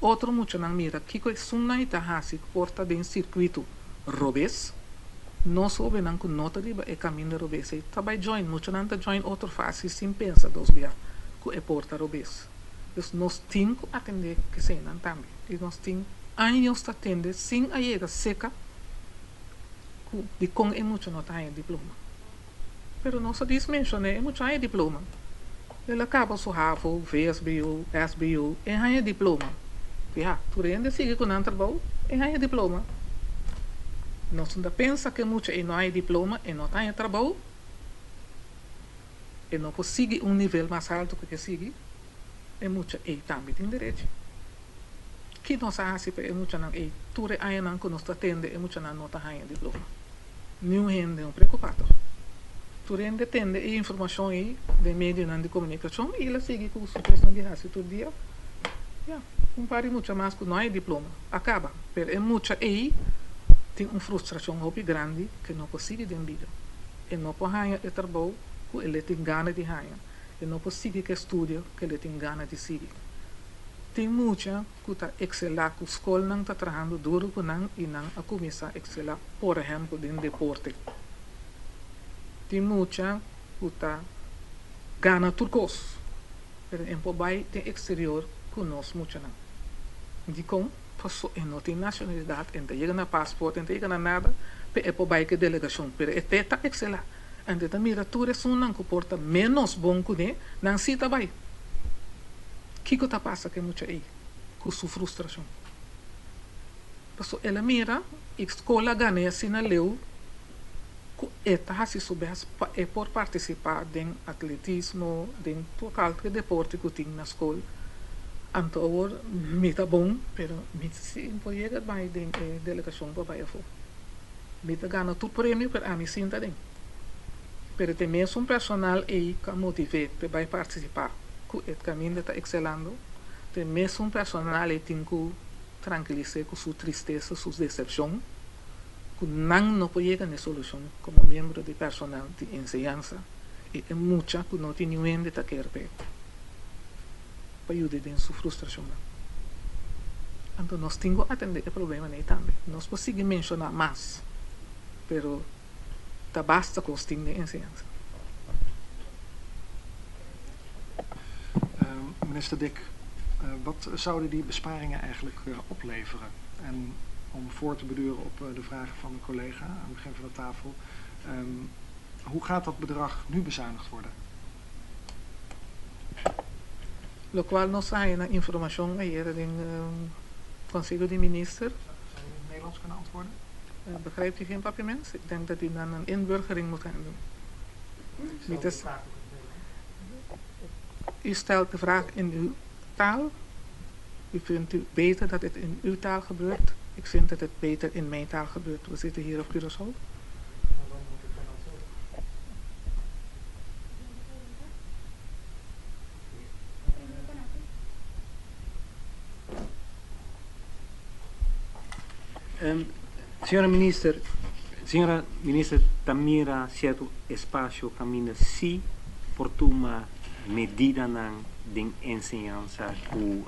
otro muchanan mira kiko esunnan i ta hasi ku por ta den sirkuito robes, nos hobennan ku no ta riba e kaminda robes ei ta bai join. Muchanan ta join otro fásil sin pensa dos bia ku e por ta robes. Dus nos tin ku atendé keseinan tambe. I nos tin años ta atende sin a yega seka ku dikon e mucha no ta haña diploma. Pero nos a dis menshoné e mucha haña diploma. El a kaba su havo, vsbo, sbo, e haña diploma. Ya, tur hende sigui ku nan trabou, e haña diploma. Nos no ta pensa ku e mucha ei no haña diploma, e no ta haña trabou, e no por sigui un nivel mas haltu ku e ke sigui, e mucha ei tambe tin derechi. Ki nos a hasi pa e muchanan ei tur e añanan ku nos ta tende e muchanan no ta haña diploma? Niun hende no preokupá tòg. Tur hende tende e informashon ei den medionan di komunikashon i el a sigui ku su kosnan di hasi tur dia. Ya, un par di mucha mas ku no haña diploma a kaba, pero e mucha ei tin un frustrashon hopi grandi ku e no por sigui den bida. E no por haña e trabou ku el e tin gana di haña. E no por sigui ku e studio ku el e tin gana di sigui. Tin mucha ku ta ekselá ku skolnan ta trahando duru ku nan i nan a kuminsá ekselá, por ehèmpel den deporte. Tin mucha ku ta gana tur kos, pero e por bai den eksterior ku nos muchanan. Dikon? Paso e no tin nashonalidat, e no ta yega na pasport, e no ta yega na nada, pe e por bai ku e delegashon. Pero e te ta ekselá. Anto e ta mira tur esunnan ku por ta ménos bon kuné, nan sí ta bai. Kiko ta pasa ku e mucha ei ku su frustrashon? Pasobra el a mira i skol a gan'é asina leu ku e ta hasi su bèst pa e por partisipá den atletismo, den tur kalke deporte ku tin na skol. Anto awor mi ta bon, pero mi si por yega bai den e delegashon pa bai afó. Mi ta gana tur premio, pero ami sinta den. Pero te mesun personal ei ku a motiv'é p'e bai partisipá ku e kaminda ta ekselando, te mesun personal ei tin ku trankilis'é ku su tristesa, su desepshon, ku nan no por yega n'e solushon komo miembro di personal di enseñansa i e mucha ku no tin niun hende ta ker p'e pa yud'é den su frustrashonnan. Anto nos tin ku atendé e problemanan ei tambe. Nos por sigui menshoná mas, pero. Ta basta kos tin den enseñansa. Minister Dik, wat zouden die besparingen eigenlijk opleveren? En om voor te beduren op de vraag van de collega aan het begin van de tafel, hoe gaat dat bedrag nu bezuinigd worden? Locual nos a haña na informacion ayer den Conseho di Minister. Zou u in het Nederlands kunnen antwoorden? Begrijpt u geen Papiaments? Ik denk dat u dan een inburgering moet gaan doen. Ik stel de vraag ook in het Nederlands. U stelt de vraag in uw taal. U vindt u beter dat het in uw taal gebeurt. Ik vind dat het beter in mijn taal gebeurt. We zitten hier op Curaçao. Dan moet ik dan ook. Señora Minister, señora Minister ta mira cierto espacio caminda si por tuma medidanan den enseñansa cu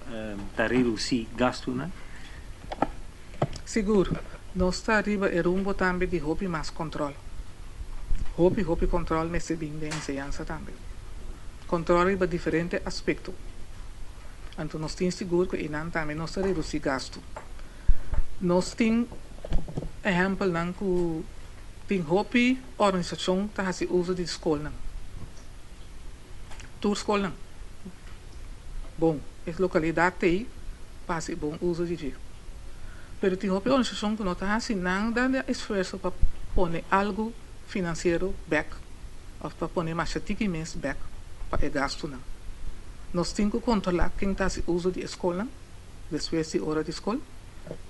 ta reduci gastunan? Sigur, nos ta riba e rumbo tambe di hopi mas control. Hopi, hopi control mester bin den enseñansa tambe. Kontrol riba diferente aspekto. Anto nos tin sigur ku einan tambe nos ta redusí gastu. Nos tin ehèmpelnan ku tin hopi organisashon ta hasi uso di skolnan. Tur skolnan. Bon, e lokalidat t'ei pa hasi bon uso di dje. Pero tin hopi organisashon ku no ta hasi nada di esfuerso pa pone algu finansiero bèk òf pa pone masha tiki mes bèk pa e gastunan. Nos tin ku kontrolá ken ta hasi uso di e skolnan despues di ora di skol,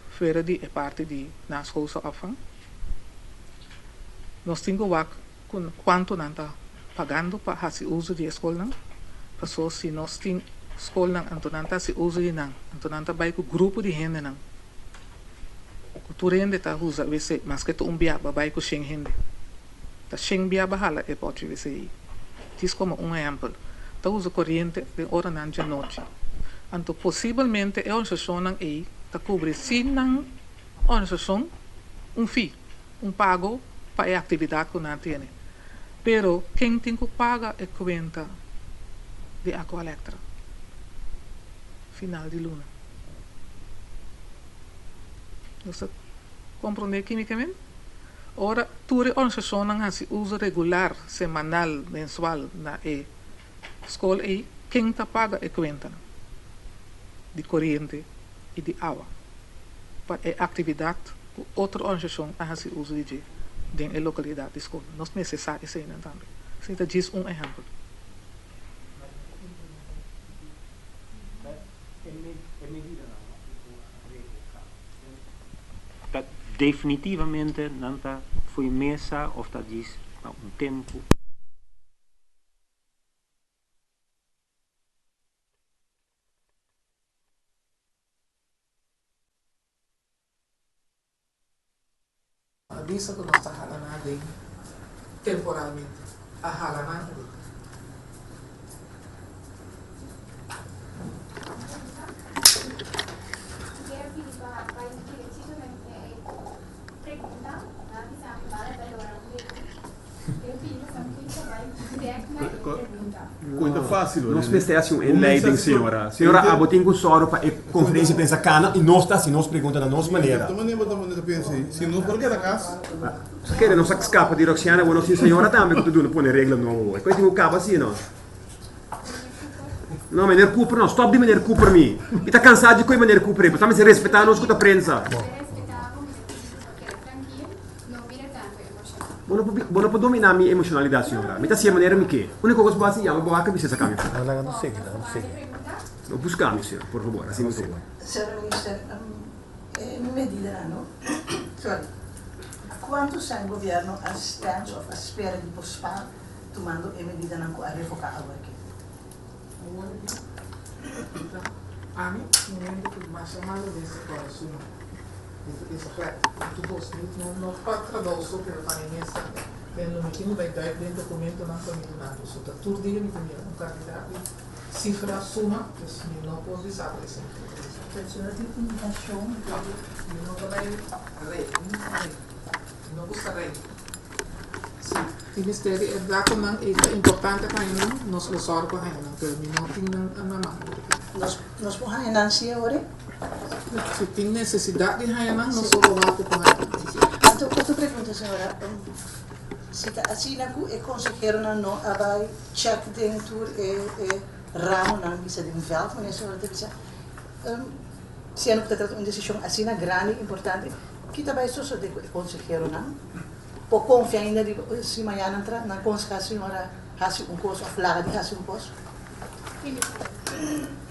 fuera di e parti di naschoolse opvang. Nos tin ku wak ku kuantu nan ta pagando pa hasi uso di e skolnan, paso si nos tin skolnan anto nan ta hasi uso di nan, anto nan ta bai ku grupo di hendenan ku tur hende ta usa wc, maske ta un bia ba bai ku shen hende, ta shen bia ba hala e pòchi wc ei. Djis komo un ehèmpel, ta usa koriente den oranan djanochi, anto posibelmente e organisashonnan ei ta kubri sin nan organisashon un fee. Un pago pa e actividad cu nan tene. Pero ken tin cu paga e cuenta di Aqualectra final di luna? Nos ta comprende kimicamente? Ora tur e organisacionnan haci uso regular, semanal, mensual na e scol ey, ken ta paga e cuentanan di coriente y di awa pa e actividad ku otro organisashon a hasi uso di dje den e lokalidat di skol. Nos mester sa eseinan tambe. Esei ta djis un ehèmpel. Ta definitivamente nan ta fo'i mesa òf ta djis pa un tempu? A bisa ku nos ta hala nan aden temporalmente. A hala nan aden. Cuenta fácil. Nos mester haci un inleiding, señora. Señora, abo tin cu sòru pa e conferencia di prensa cana y nos ta haci nos pregunta na nos manera. Si nos por keda cas. Nos kere nos a scapa di Roxiana, bueno, sin señora tambe cu ta duna pone regla nobo hoy. Cu tin cu caba así, no? No, meneer Cooper no. Stop di meneer Cooper mi. Mi ta cansa di cu meneer Cooper. Bo ta mester respeta nos cu ta prensa. Bo no por bo no por dominá mi emoshonalidat, señora. Mi ta hasié manera mi ke. Úniko kos bo hasi, yama bo wak bisa saka mi afó. Laga nos sigui, laga nos sigui. No buska mi, señora, por fabor, hasi mi favor. Señora Minister, e medidanan no, sorry, kuantu san gobierno a stens of a spera di por spaar tumando e medidanan ku a revoká awor aki? Awor aki, ami, momento ku masha malu den sektor a suma. Is glad. Tu bos niet no no pa trabou so pero pa mi mes tambe. Den lo mi tin ku bai duik den dokumentonan pa mi duna bo. So ta tur dia mi ta mira un kantidat di sifra, suma, dus mi no por bisa bo esei. Pero si no tin indikashon di. No, mi no ta bai rei, mi no ta rei. Mi no gusta rei. Si tin mester di e datonan ei ta importante pa haña nan, nos lo sòru pa haña nan, pero mi no tin nan na man. Nos nos por haña nan si awor? Si tin nesesidat di haña nan, nos lo wak ku por haña nan. Anto otro pregunta señora, si ta asina ku e konseheronan no a bai chèk den tur e e ramonan bisa den vèlt, manera señora ta bisa, siendo ku ta trata un desishon asina grandi i importante, ki ta bai sosodé ku e konseheronan? Por konfia ainda di si mañana nan tra nan konsehá señora hasi un kos òf laga di hasi un kos?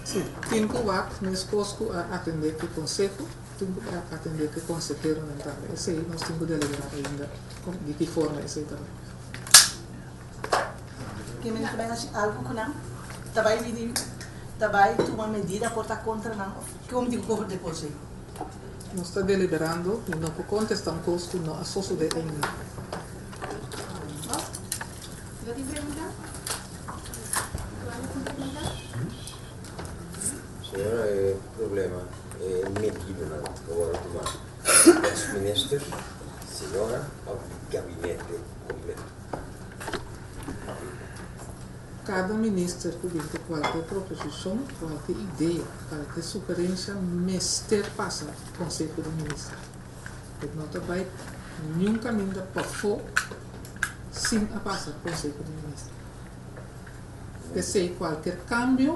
Si, tin ku wak meskos ku a atendé ku konseho, tin ku a atendé ku konseheronan tambe. Esei nos tin ku deliberá ainda di ki forma esei ta bai. Ke men ta bai hasi algu ku nan? Ta bai bini, ta bai tuma medida por ta kontra nan òf ke bo mi tin ku kobra di konseho? Nos ta deliberando, mi no por kontestá un kos ku no a sosodé ainda. No tin pregunta? Duane tin pregunta? Señora e problema e medidanan ta wòrdu tumá ex minister, señora òf di gabinete kompleto? Kada minister ku bin ku kualke proposishon, kualke idea, kualke sugerensia mester pasa Konseho di Minister. E no ta bai niun kaminda pafó sin a pasa Konseho di Minister. P'esei kualker kambio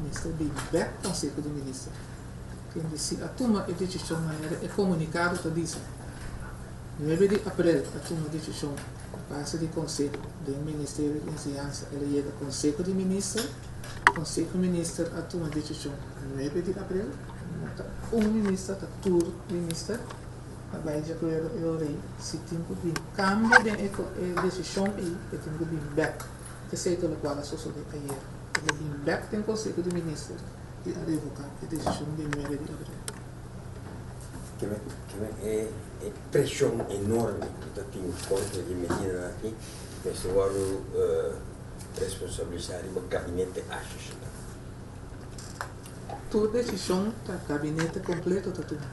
mester bin bèk Konseho di Minister. Kende si a tuma e desishon manera e komunikado ta bisa, nuebe di aprel a tuma desishon. A base di konseho den Ministerio di Enseñansa el a yega Konseho di Minister. Konseho Minister a tuma desishon nuebe di aprel. No ta un minister, ta tur minister a bai di akuerdo e ora ei. Si tin ku bin kambio den e desishon ei, e tin ku bin bèk. Esei ta lokual a sosodé ayer. El a bin bèk den Konseho di Minister i a revoká e desishon di nuebe di aprel. Keme e preshon enorme ku ta tin kontra di medidanan aki mester wòrdu responsabilisá riba gabinete Asje-Shita. Tur desishon ta gabinete kompleto ta tuma.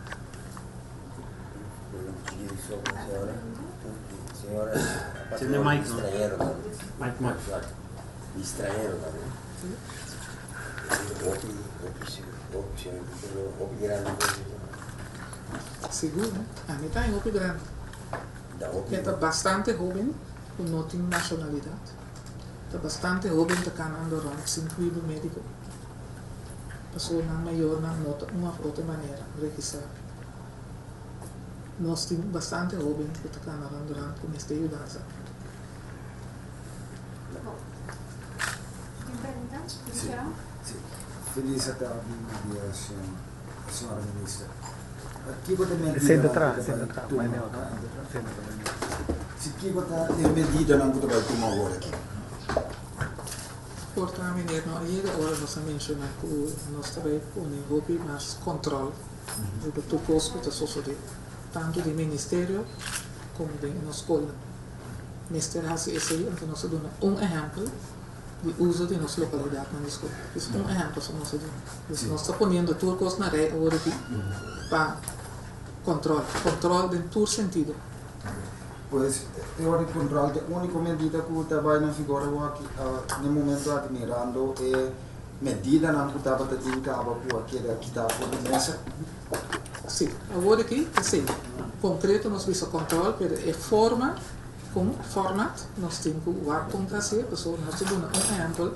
Sigur, ami ta en hopi grandi. E ta bastante hoben ku no tin nashonalidat. Ta bastante hoben ta kanando rònt sin kuido médiko. Pasobra nan mayornan no ta un òf otro manera registrá. Nos tin bastante hoben ku ta kana rònt durant ku mester yudansa. Tin pregunta? Sí, sí. Feliz atardi dia señora minister. Kiko ta Senta medidanan tra, ku ta senta bai tra, tuma? bai neotra. Ah, enta tra. Senta tra, bai neotra. Si kiko ta e medidanan ku ta bai tuma awor aki? Por ta meneer no a yega ora nos a menciona cu nos ta bay pone hopi mas control riba tur cos cu ta sosode tanto den ministerio como den nos scolnan. Mester haci esey anto nos a duna un ehempel di uso di nos localidadnan di scol. Dus un ehempel so nos a duna. Dus nos ta poniendo tur cos na rij awor aki pa control. Control den tur sentido. Pues e ora di control ta e unico medida cu ta bay na vigor awor aki na e momento aki mirando e medidanan cu tabata tin caba cu a keda kita for di mesa. Si, awor aki ta si. Concreto nos bisa control pero e forma con format nos tin cu wak con ta hacié pasobra nos ta duna un ehempel.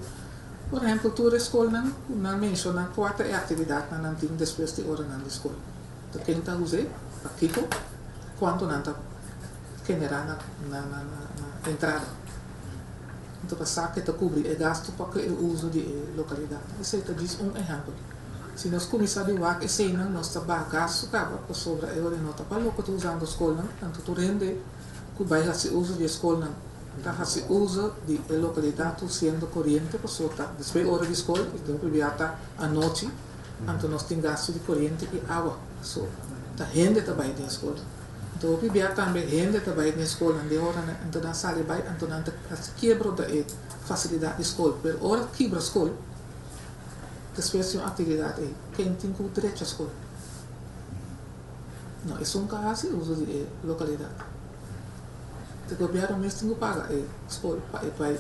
Por ehempel tur e scolnan cu nan menciona cua ta e actividadnan nan tin despues di oranan di scol. Ta ken ta us'é, pakico, cuanto nan ta genera na na na entrada. Anto pa sa ke ta cubri e gasto pa cu e uso di e localidad. Esey ta djis un ehempel. Si nos cuminsa di wak eseynan nos ta baha gasto caba pasobra e ora no ta pa loke ta usando scolnan, anto tur hende cu bay haci uso di e scolnan ta haci uso di e localidad tur siendo coriente pasobra ta despues ora di scol y tin hopi bia ta anochi anto nos tin gasto di coriente y awa so ta hende ta bay den e scol. Anto hopi bia tambe hende ta bay den e scolnan den oranan anto nan sali bay anto nan ta haci kiebro da e facilidad di scol pero ora kibra scol Despues di un actividad ey, ken tin cu drecha scol? No, esun ca haci uso di e localidad. E gobierno mes tin cu paga e scol pa e bay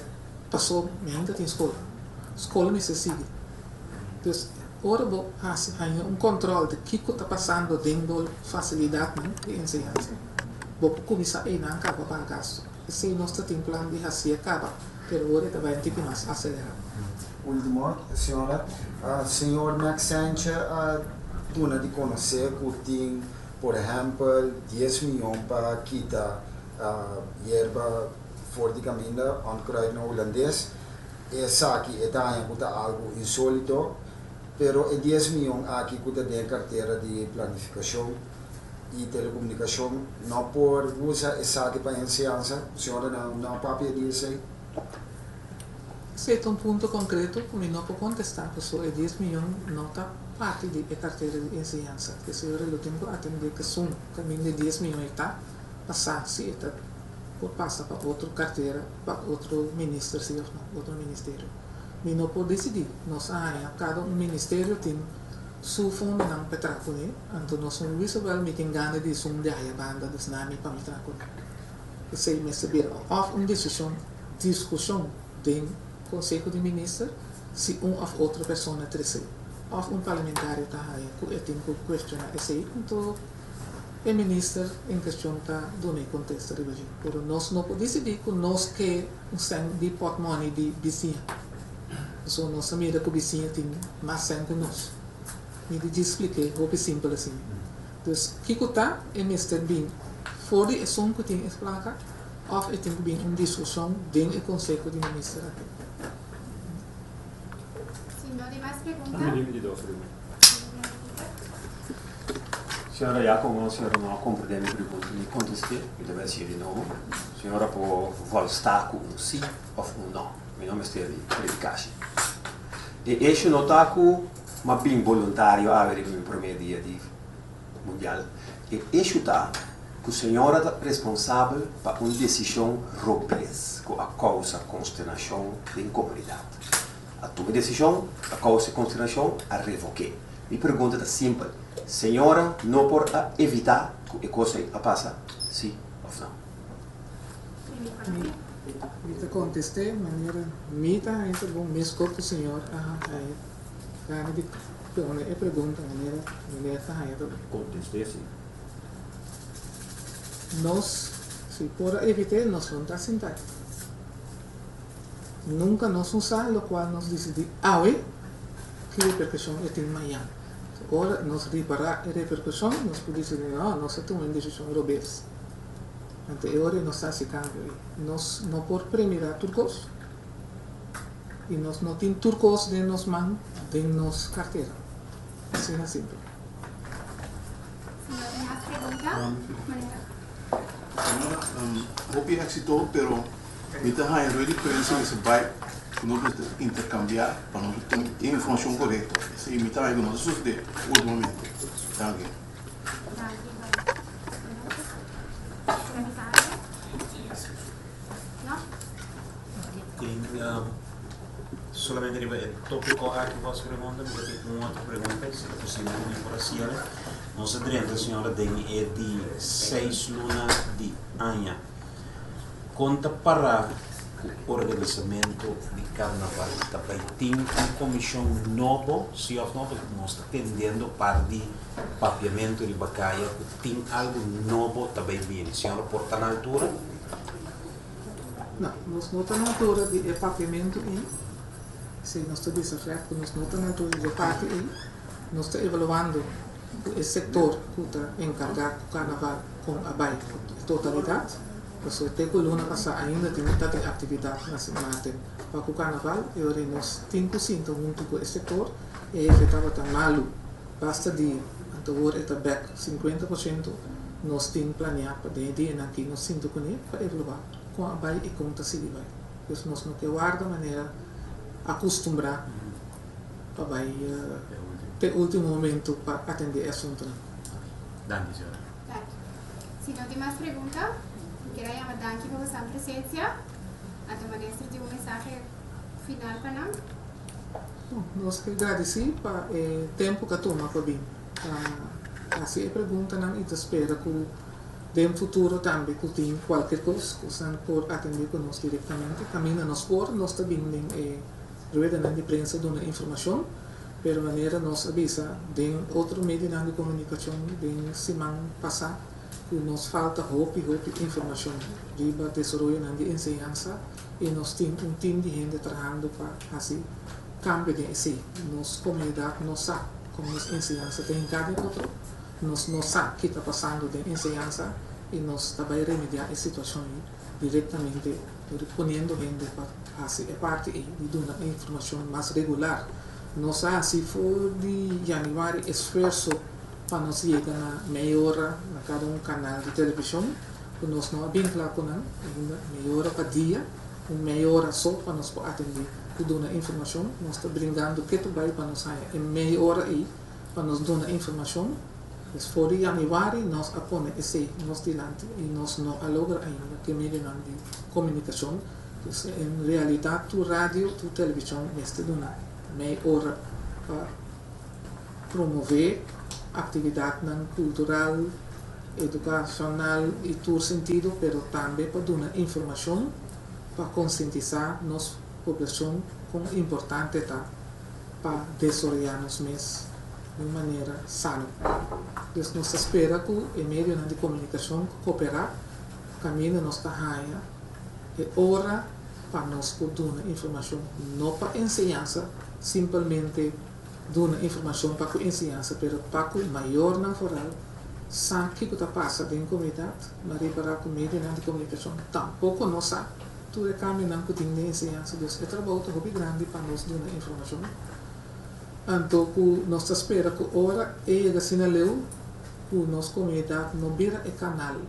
paso mientras tin scol. Scol mester sigui. Dus, ora bo haci haña un control di kico ta pasando den bo facilidadnan di enseñansa, bo por cuminsa eynan caba paga gasto. Esey nos ta tin plan di haci'e caba, pero ora e ta bay un tiki mas acelera. Ultimo, señora. Señor Max Sanchez a duna di conoce cu tin, por ehempel, dies miyon pa kita yerba for di caminda, onkruid na Hulandes. Esaki e ta haña cu ta algo insolito, pero e dies miyon aki cu ta den cartera di planificacion y telecomunicacion no por usa esaki pa enseñansa. Señora no a papia di esey. Esei ta un punto konkreto ku mi no por kontestá pasobra e dies miyon no ta parti di e kartera di enseñansa. P'esei ora lo tin ku atendé kesun kaminda e dies miyon ei ta pasá si e ta por pasa pa otro kartera, pa otro minister si òf no, otro ministerio. Mi no por disidí. Nos a haña kada un ministerio tin su fondonan pa e traha kuné, anto nos no bisa wèl mi tin gana di esun di haya banda dus nami pa mi traha kuné. P'esei mester bira òf un desishon. Diskushon den Konseho di Minister si un òf otro persona trese òf un parlamentario ta haña ku e tin ku kuestioná esei, anto e minister en kuestion ta duna e kontesta riba dje. Pero nos no por disidí ku nos ke un sèn di pòtmòni di bisiña, pasobra nos a mira ku bisiña tin mas sèn ku nos. Mi di djis splik'é hopi simpel asina. Dus kiko ta e mester bin for di esun ku tin e plaka òf e tin ku bin un diskushon den e konseho di minister aki? Si no tin mas pregunta. Señora ya como señora no a comprende mi pregunta ni contesté, mi ta bai hacié di nobo. Señora por volsta cu un sí of un no. Mi no mester di predicashi. E hecho no ta cu m'a bin boluntario awe riba mi prome dia di mundial. E hecho ta cu señora ta responsabel pa un decision robes cu a causa consternacion den comunidad. A tuma e desishon, a kousa e konsternashon, a revok'é. Mi pregunta ta simpel, Señora no por a evitá ku e kos ei a pasa, sí òf no? Mi ta kontest'é manera mi ta haña ta bon meskos ku Señor a haña gana di pone e pregunta manera meneer ta haña ta bon. Kontest'é sí. Nos, si por a evit'é, nos lo no ta sintá. Nunka nos no sa lokual nos disidí awe, ki reperkushon e tin mañan. Ora nos ripará e reperkushon, nos por disidí, no, nos a tuma un desishon robes. Anto e ora ei nos ta hasi kambio ei. Nos no por premirá tur kos i nos no tin tur kos den nos man, den nos kartera. Asina simpel. Si no tin mas pregunta, manera. Señora, hopi éxito, pero Mi ta haña rueda di prensa mester bai ku nos mester interkambiá pa nos tin e informashon korekto. Esei mi ta haña ku no ta sosodé ultimamente. Danki. Tin solamente riba e tópiko aki ku a pregunta, mi ta tin un otro pregunta, si ta posibel ku mi por hasiel. Nos a drenta, señora, den e di seis luna di aña. Kon ta pará ku organisamentu di karnaval? Ta bai tin un komishon nobo, si òf no? Pasobra nos ta tendendo par di papiamentu riba kaya ku tin algu nobo ta bai bini. Señora por ta na altura? No, nos no ta na altura di e papiamentu ei. Si nos ta bisa règt ku nos no ta na altura di e parti ei. Nos ta evaluando ku e sektor ku ta enkargá ku karnaval kon a bai ku e totalidat. Pasobra te ku luna pasá ainda tin ta tin aktividat na Sint Maarten pa ku karnaval i ora nos tin ku sinta huntu ku e sektor e hefe tabata malu basta dia anto awor e ta bèk 50% nos tin planiá pa den e dianan aki nos sinta kuné pa evaluá kon a bai i kon ta sigui bai. Pues nos no ke warda manera akustumbrá. pa bai te ultimo momento pa atende e asuntonan. Danki señora. Danki. Si no tin mas pregunta, mi kier a yama danki pa boso presencia. Anto Minister tin un mensahe final pa nan. Nos ke gradisi pa e tempo ku a tuma pa bin pa hasi e preguntanan i ta spera ku den futuro tambe ku tin kualkier kos ku esnan por atende ku nos direktamente. Kaminda nos por, nos ta bin den e Ruedanan di prensa duna informashon, pero manera nos a bisa den otro medionan di komunikashon den siman pasá ku nos falta hopi hopi informashon riba desaroyonan di enseñansa i nos tin un tim di hende trahando pa hasi kambio den esei. Nos komunidat no sa kon nos enseñansa ta hinká den otro, nos no sa ki ta pasando den enseñansa i nos ta bai remediá e situashon ei direktamente poniendo hende pa hasi e parti ei di duna e informashon mas regular. Nos a hasi for di yanüari esfuerso pa nos yega na mei ora na kada un kanal di televishon ku nos no a bin kla ku nan ainda, mei ora pa dia, un mei ora so pa nos por atendé ku duna informashon. Nos ta brindando ketu bai pa nos haña e mei ora ei pa nos duna informashon. Pues for di yanüari nos a pone esei nos dilanti i nos no a logra ainda ku e medionan di komunikashon. Pues en realidat tur radio, tur televishon mester duna mei ora pa promové aktividatnan kultural, edukashonal i tur sentido, pero tambe pa duna informashon pa konsientisá nos. poblashon kon importante ta pa desaroyá nos mes di un manera sano. Dus nos ta spera ku e medionan di komunikashon koperá kaminda nos ta haña e ora pa nos por duna informashon, no pa enseñansa simpelmente duna informashon pa ku enseñansa pero pa ku mayornan foral sa kiko ta pasa den komunidat. Mi a ripará ku medionan di komunikashon tampoko no sa tur e kambionan ku tin den enseñansa. Dus e trabou ta hopi grandi pa nos duna informashon. Anto ku nos ta spera ku ora e yega asina leu ku nos komunidat no bira e kanal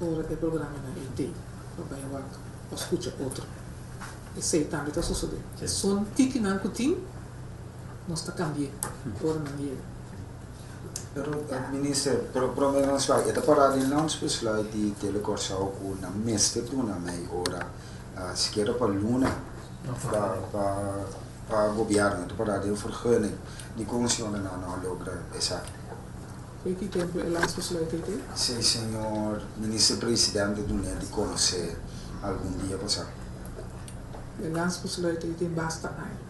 ora e programanan ei tei pa bai wak òf skucha otro. Esei tambe ta sosodé. Esun tikinan ku tin, nos ta kambi'é ora nan yega. Pero, Minister, prome nos bai, e ta pará den landsbesluit di Tele Kòrsou ku nan mester duna mei ora, sikiera pa luna, pa pa pa gobièrnu. E ta pará den vergunning. Dikon señora nan no a logra esaki? Fo'i ki tempu e landsbesluit ei te? Sí, señor Minister Presidente dun'é di konosé algun dia pasá. E landsbesluit ei tin basta aña.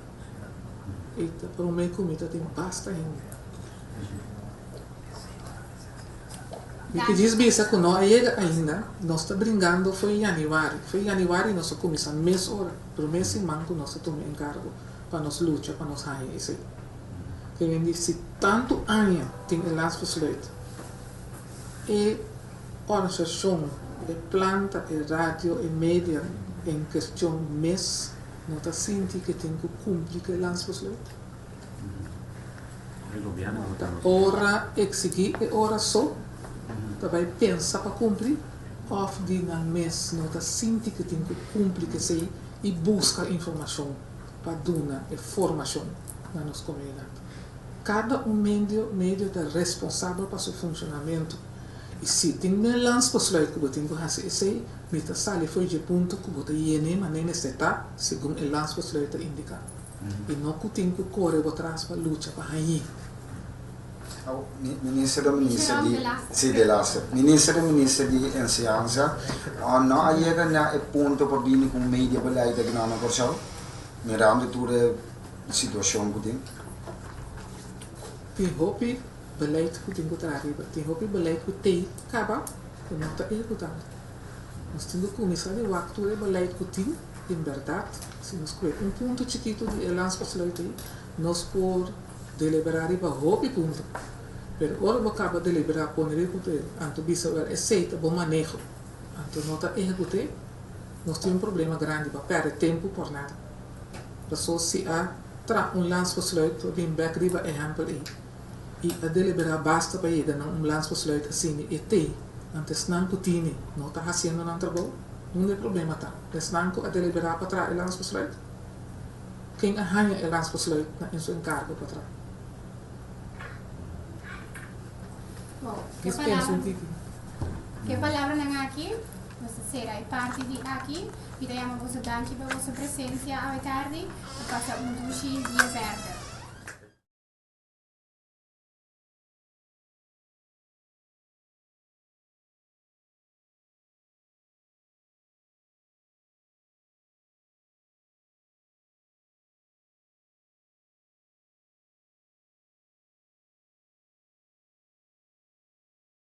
I ta promé ku mi ta tin basta hende. Mi ke djis bisa ku no a yega ainda, nos ta bringando fo'i yanüari. Fo'i yanüari nos a kuminsá mes ora, promé siman ku nos a tuma enkargo pa nos lucha pa nos haña esei. Ke men di si tantu aña tin e landsbesluit, e organisashon, e planta, e radio, e media en kestion mes no ta sinti ke tin ku kumpli ku e landsbesluit? Ta ora eksigí e ora so ta bai pensa pa kumpli òf di nan mes no ta sinti ke tin ku kumpli ku esei i buska informashon pa duna e formashon na nos komunidat. Kada un medio medio ta responsabel pa su funshonamentu i si tin den landsbesluit ku bo tin ku hasi esei, mi ta sali fo'i dje punto ku bo ta yene manera mester ta segun e landsbesluit ta indiká i no ku tin ku kore bo tras pa lucha pa hañ'é. Minister de minister di si de laatste. Minister de minister di enseñansa no a yega na e punto pa bini ku un media beleid aki na Kòrsou mirando tur e situashon ku tin? Tin hopi beleid ku tin ku traha riba. Tin hopi beleid ku tei kaba ku no ta ehekutando. Nos tin ku kuminsá di wak tur e beleid ku tin en bèrdat si nos kohe un punto chikitu di e landsbesluit ei nos por Deliberá riba hopi punto, pero ora bo kaba deliberá pone riba papel, anto bisa wèl esei ta bo maneho, anto no ta ehekut'é, nos tin un problema grandi, bo a pèrdè tempu por nada. Paso si a traha un landsbesluit bo bin bèk riba ehèmpel ei i a deliberá basta pa yega na un landsbesluit asina e tei, anto esnan ku tini no ta hasiendo nan trabou, unda e problema ta? Esnan ku a deliberá pa traha e landsbesluit? Ken a haña e landsbesluit na en su enkargo pa traha? Wow, ke Nos pensa un palabra, tiki. ke palabranan aki, nos ta sera e parti di aki. Mi ta yama boso danki pa boso presensia awe tardi. Pa pasa un dushi dia verder.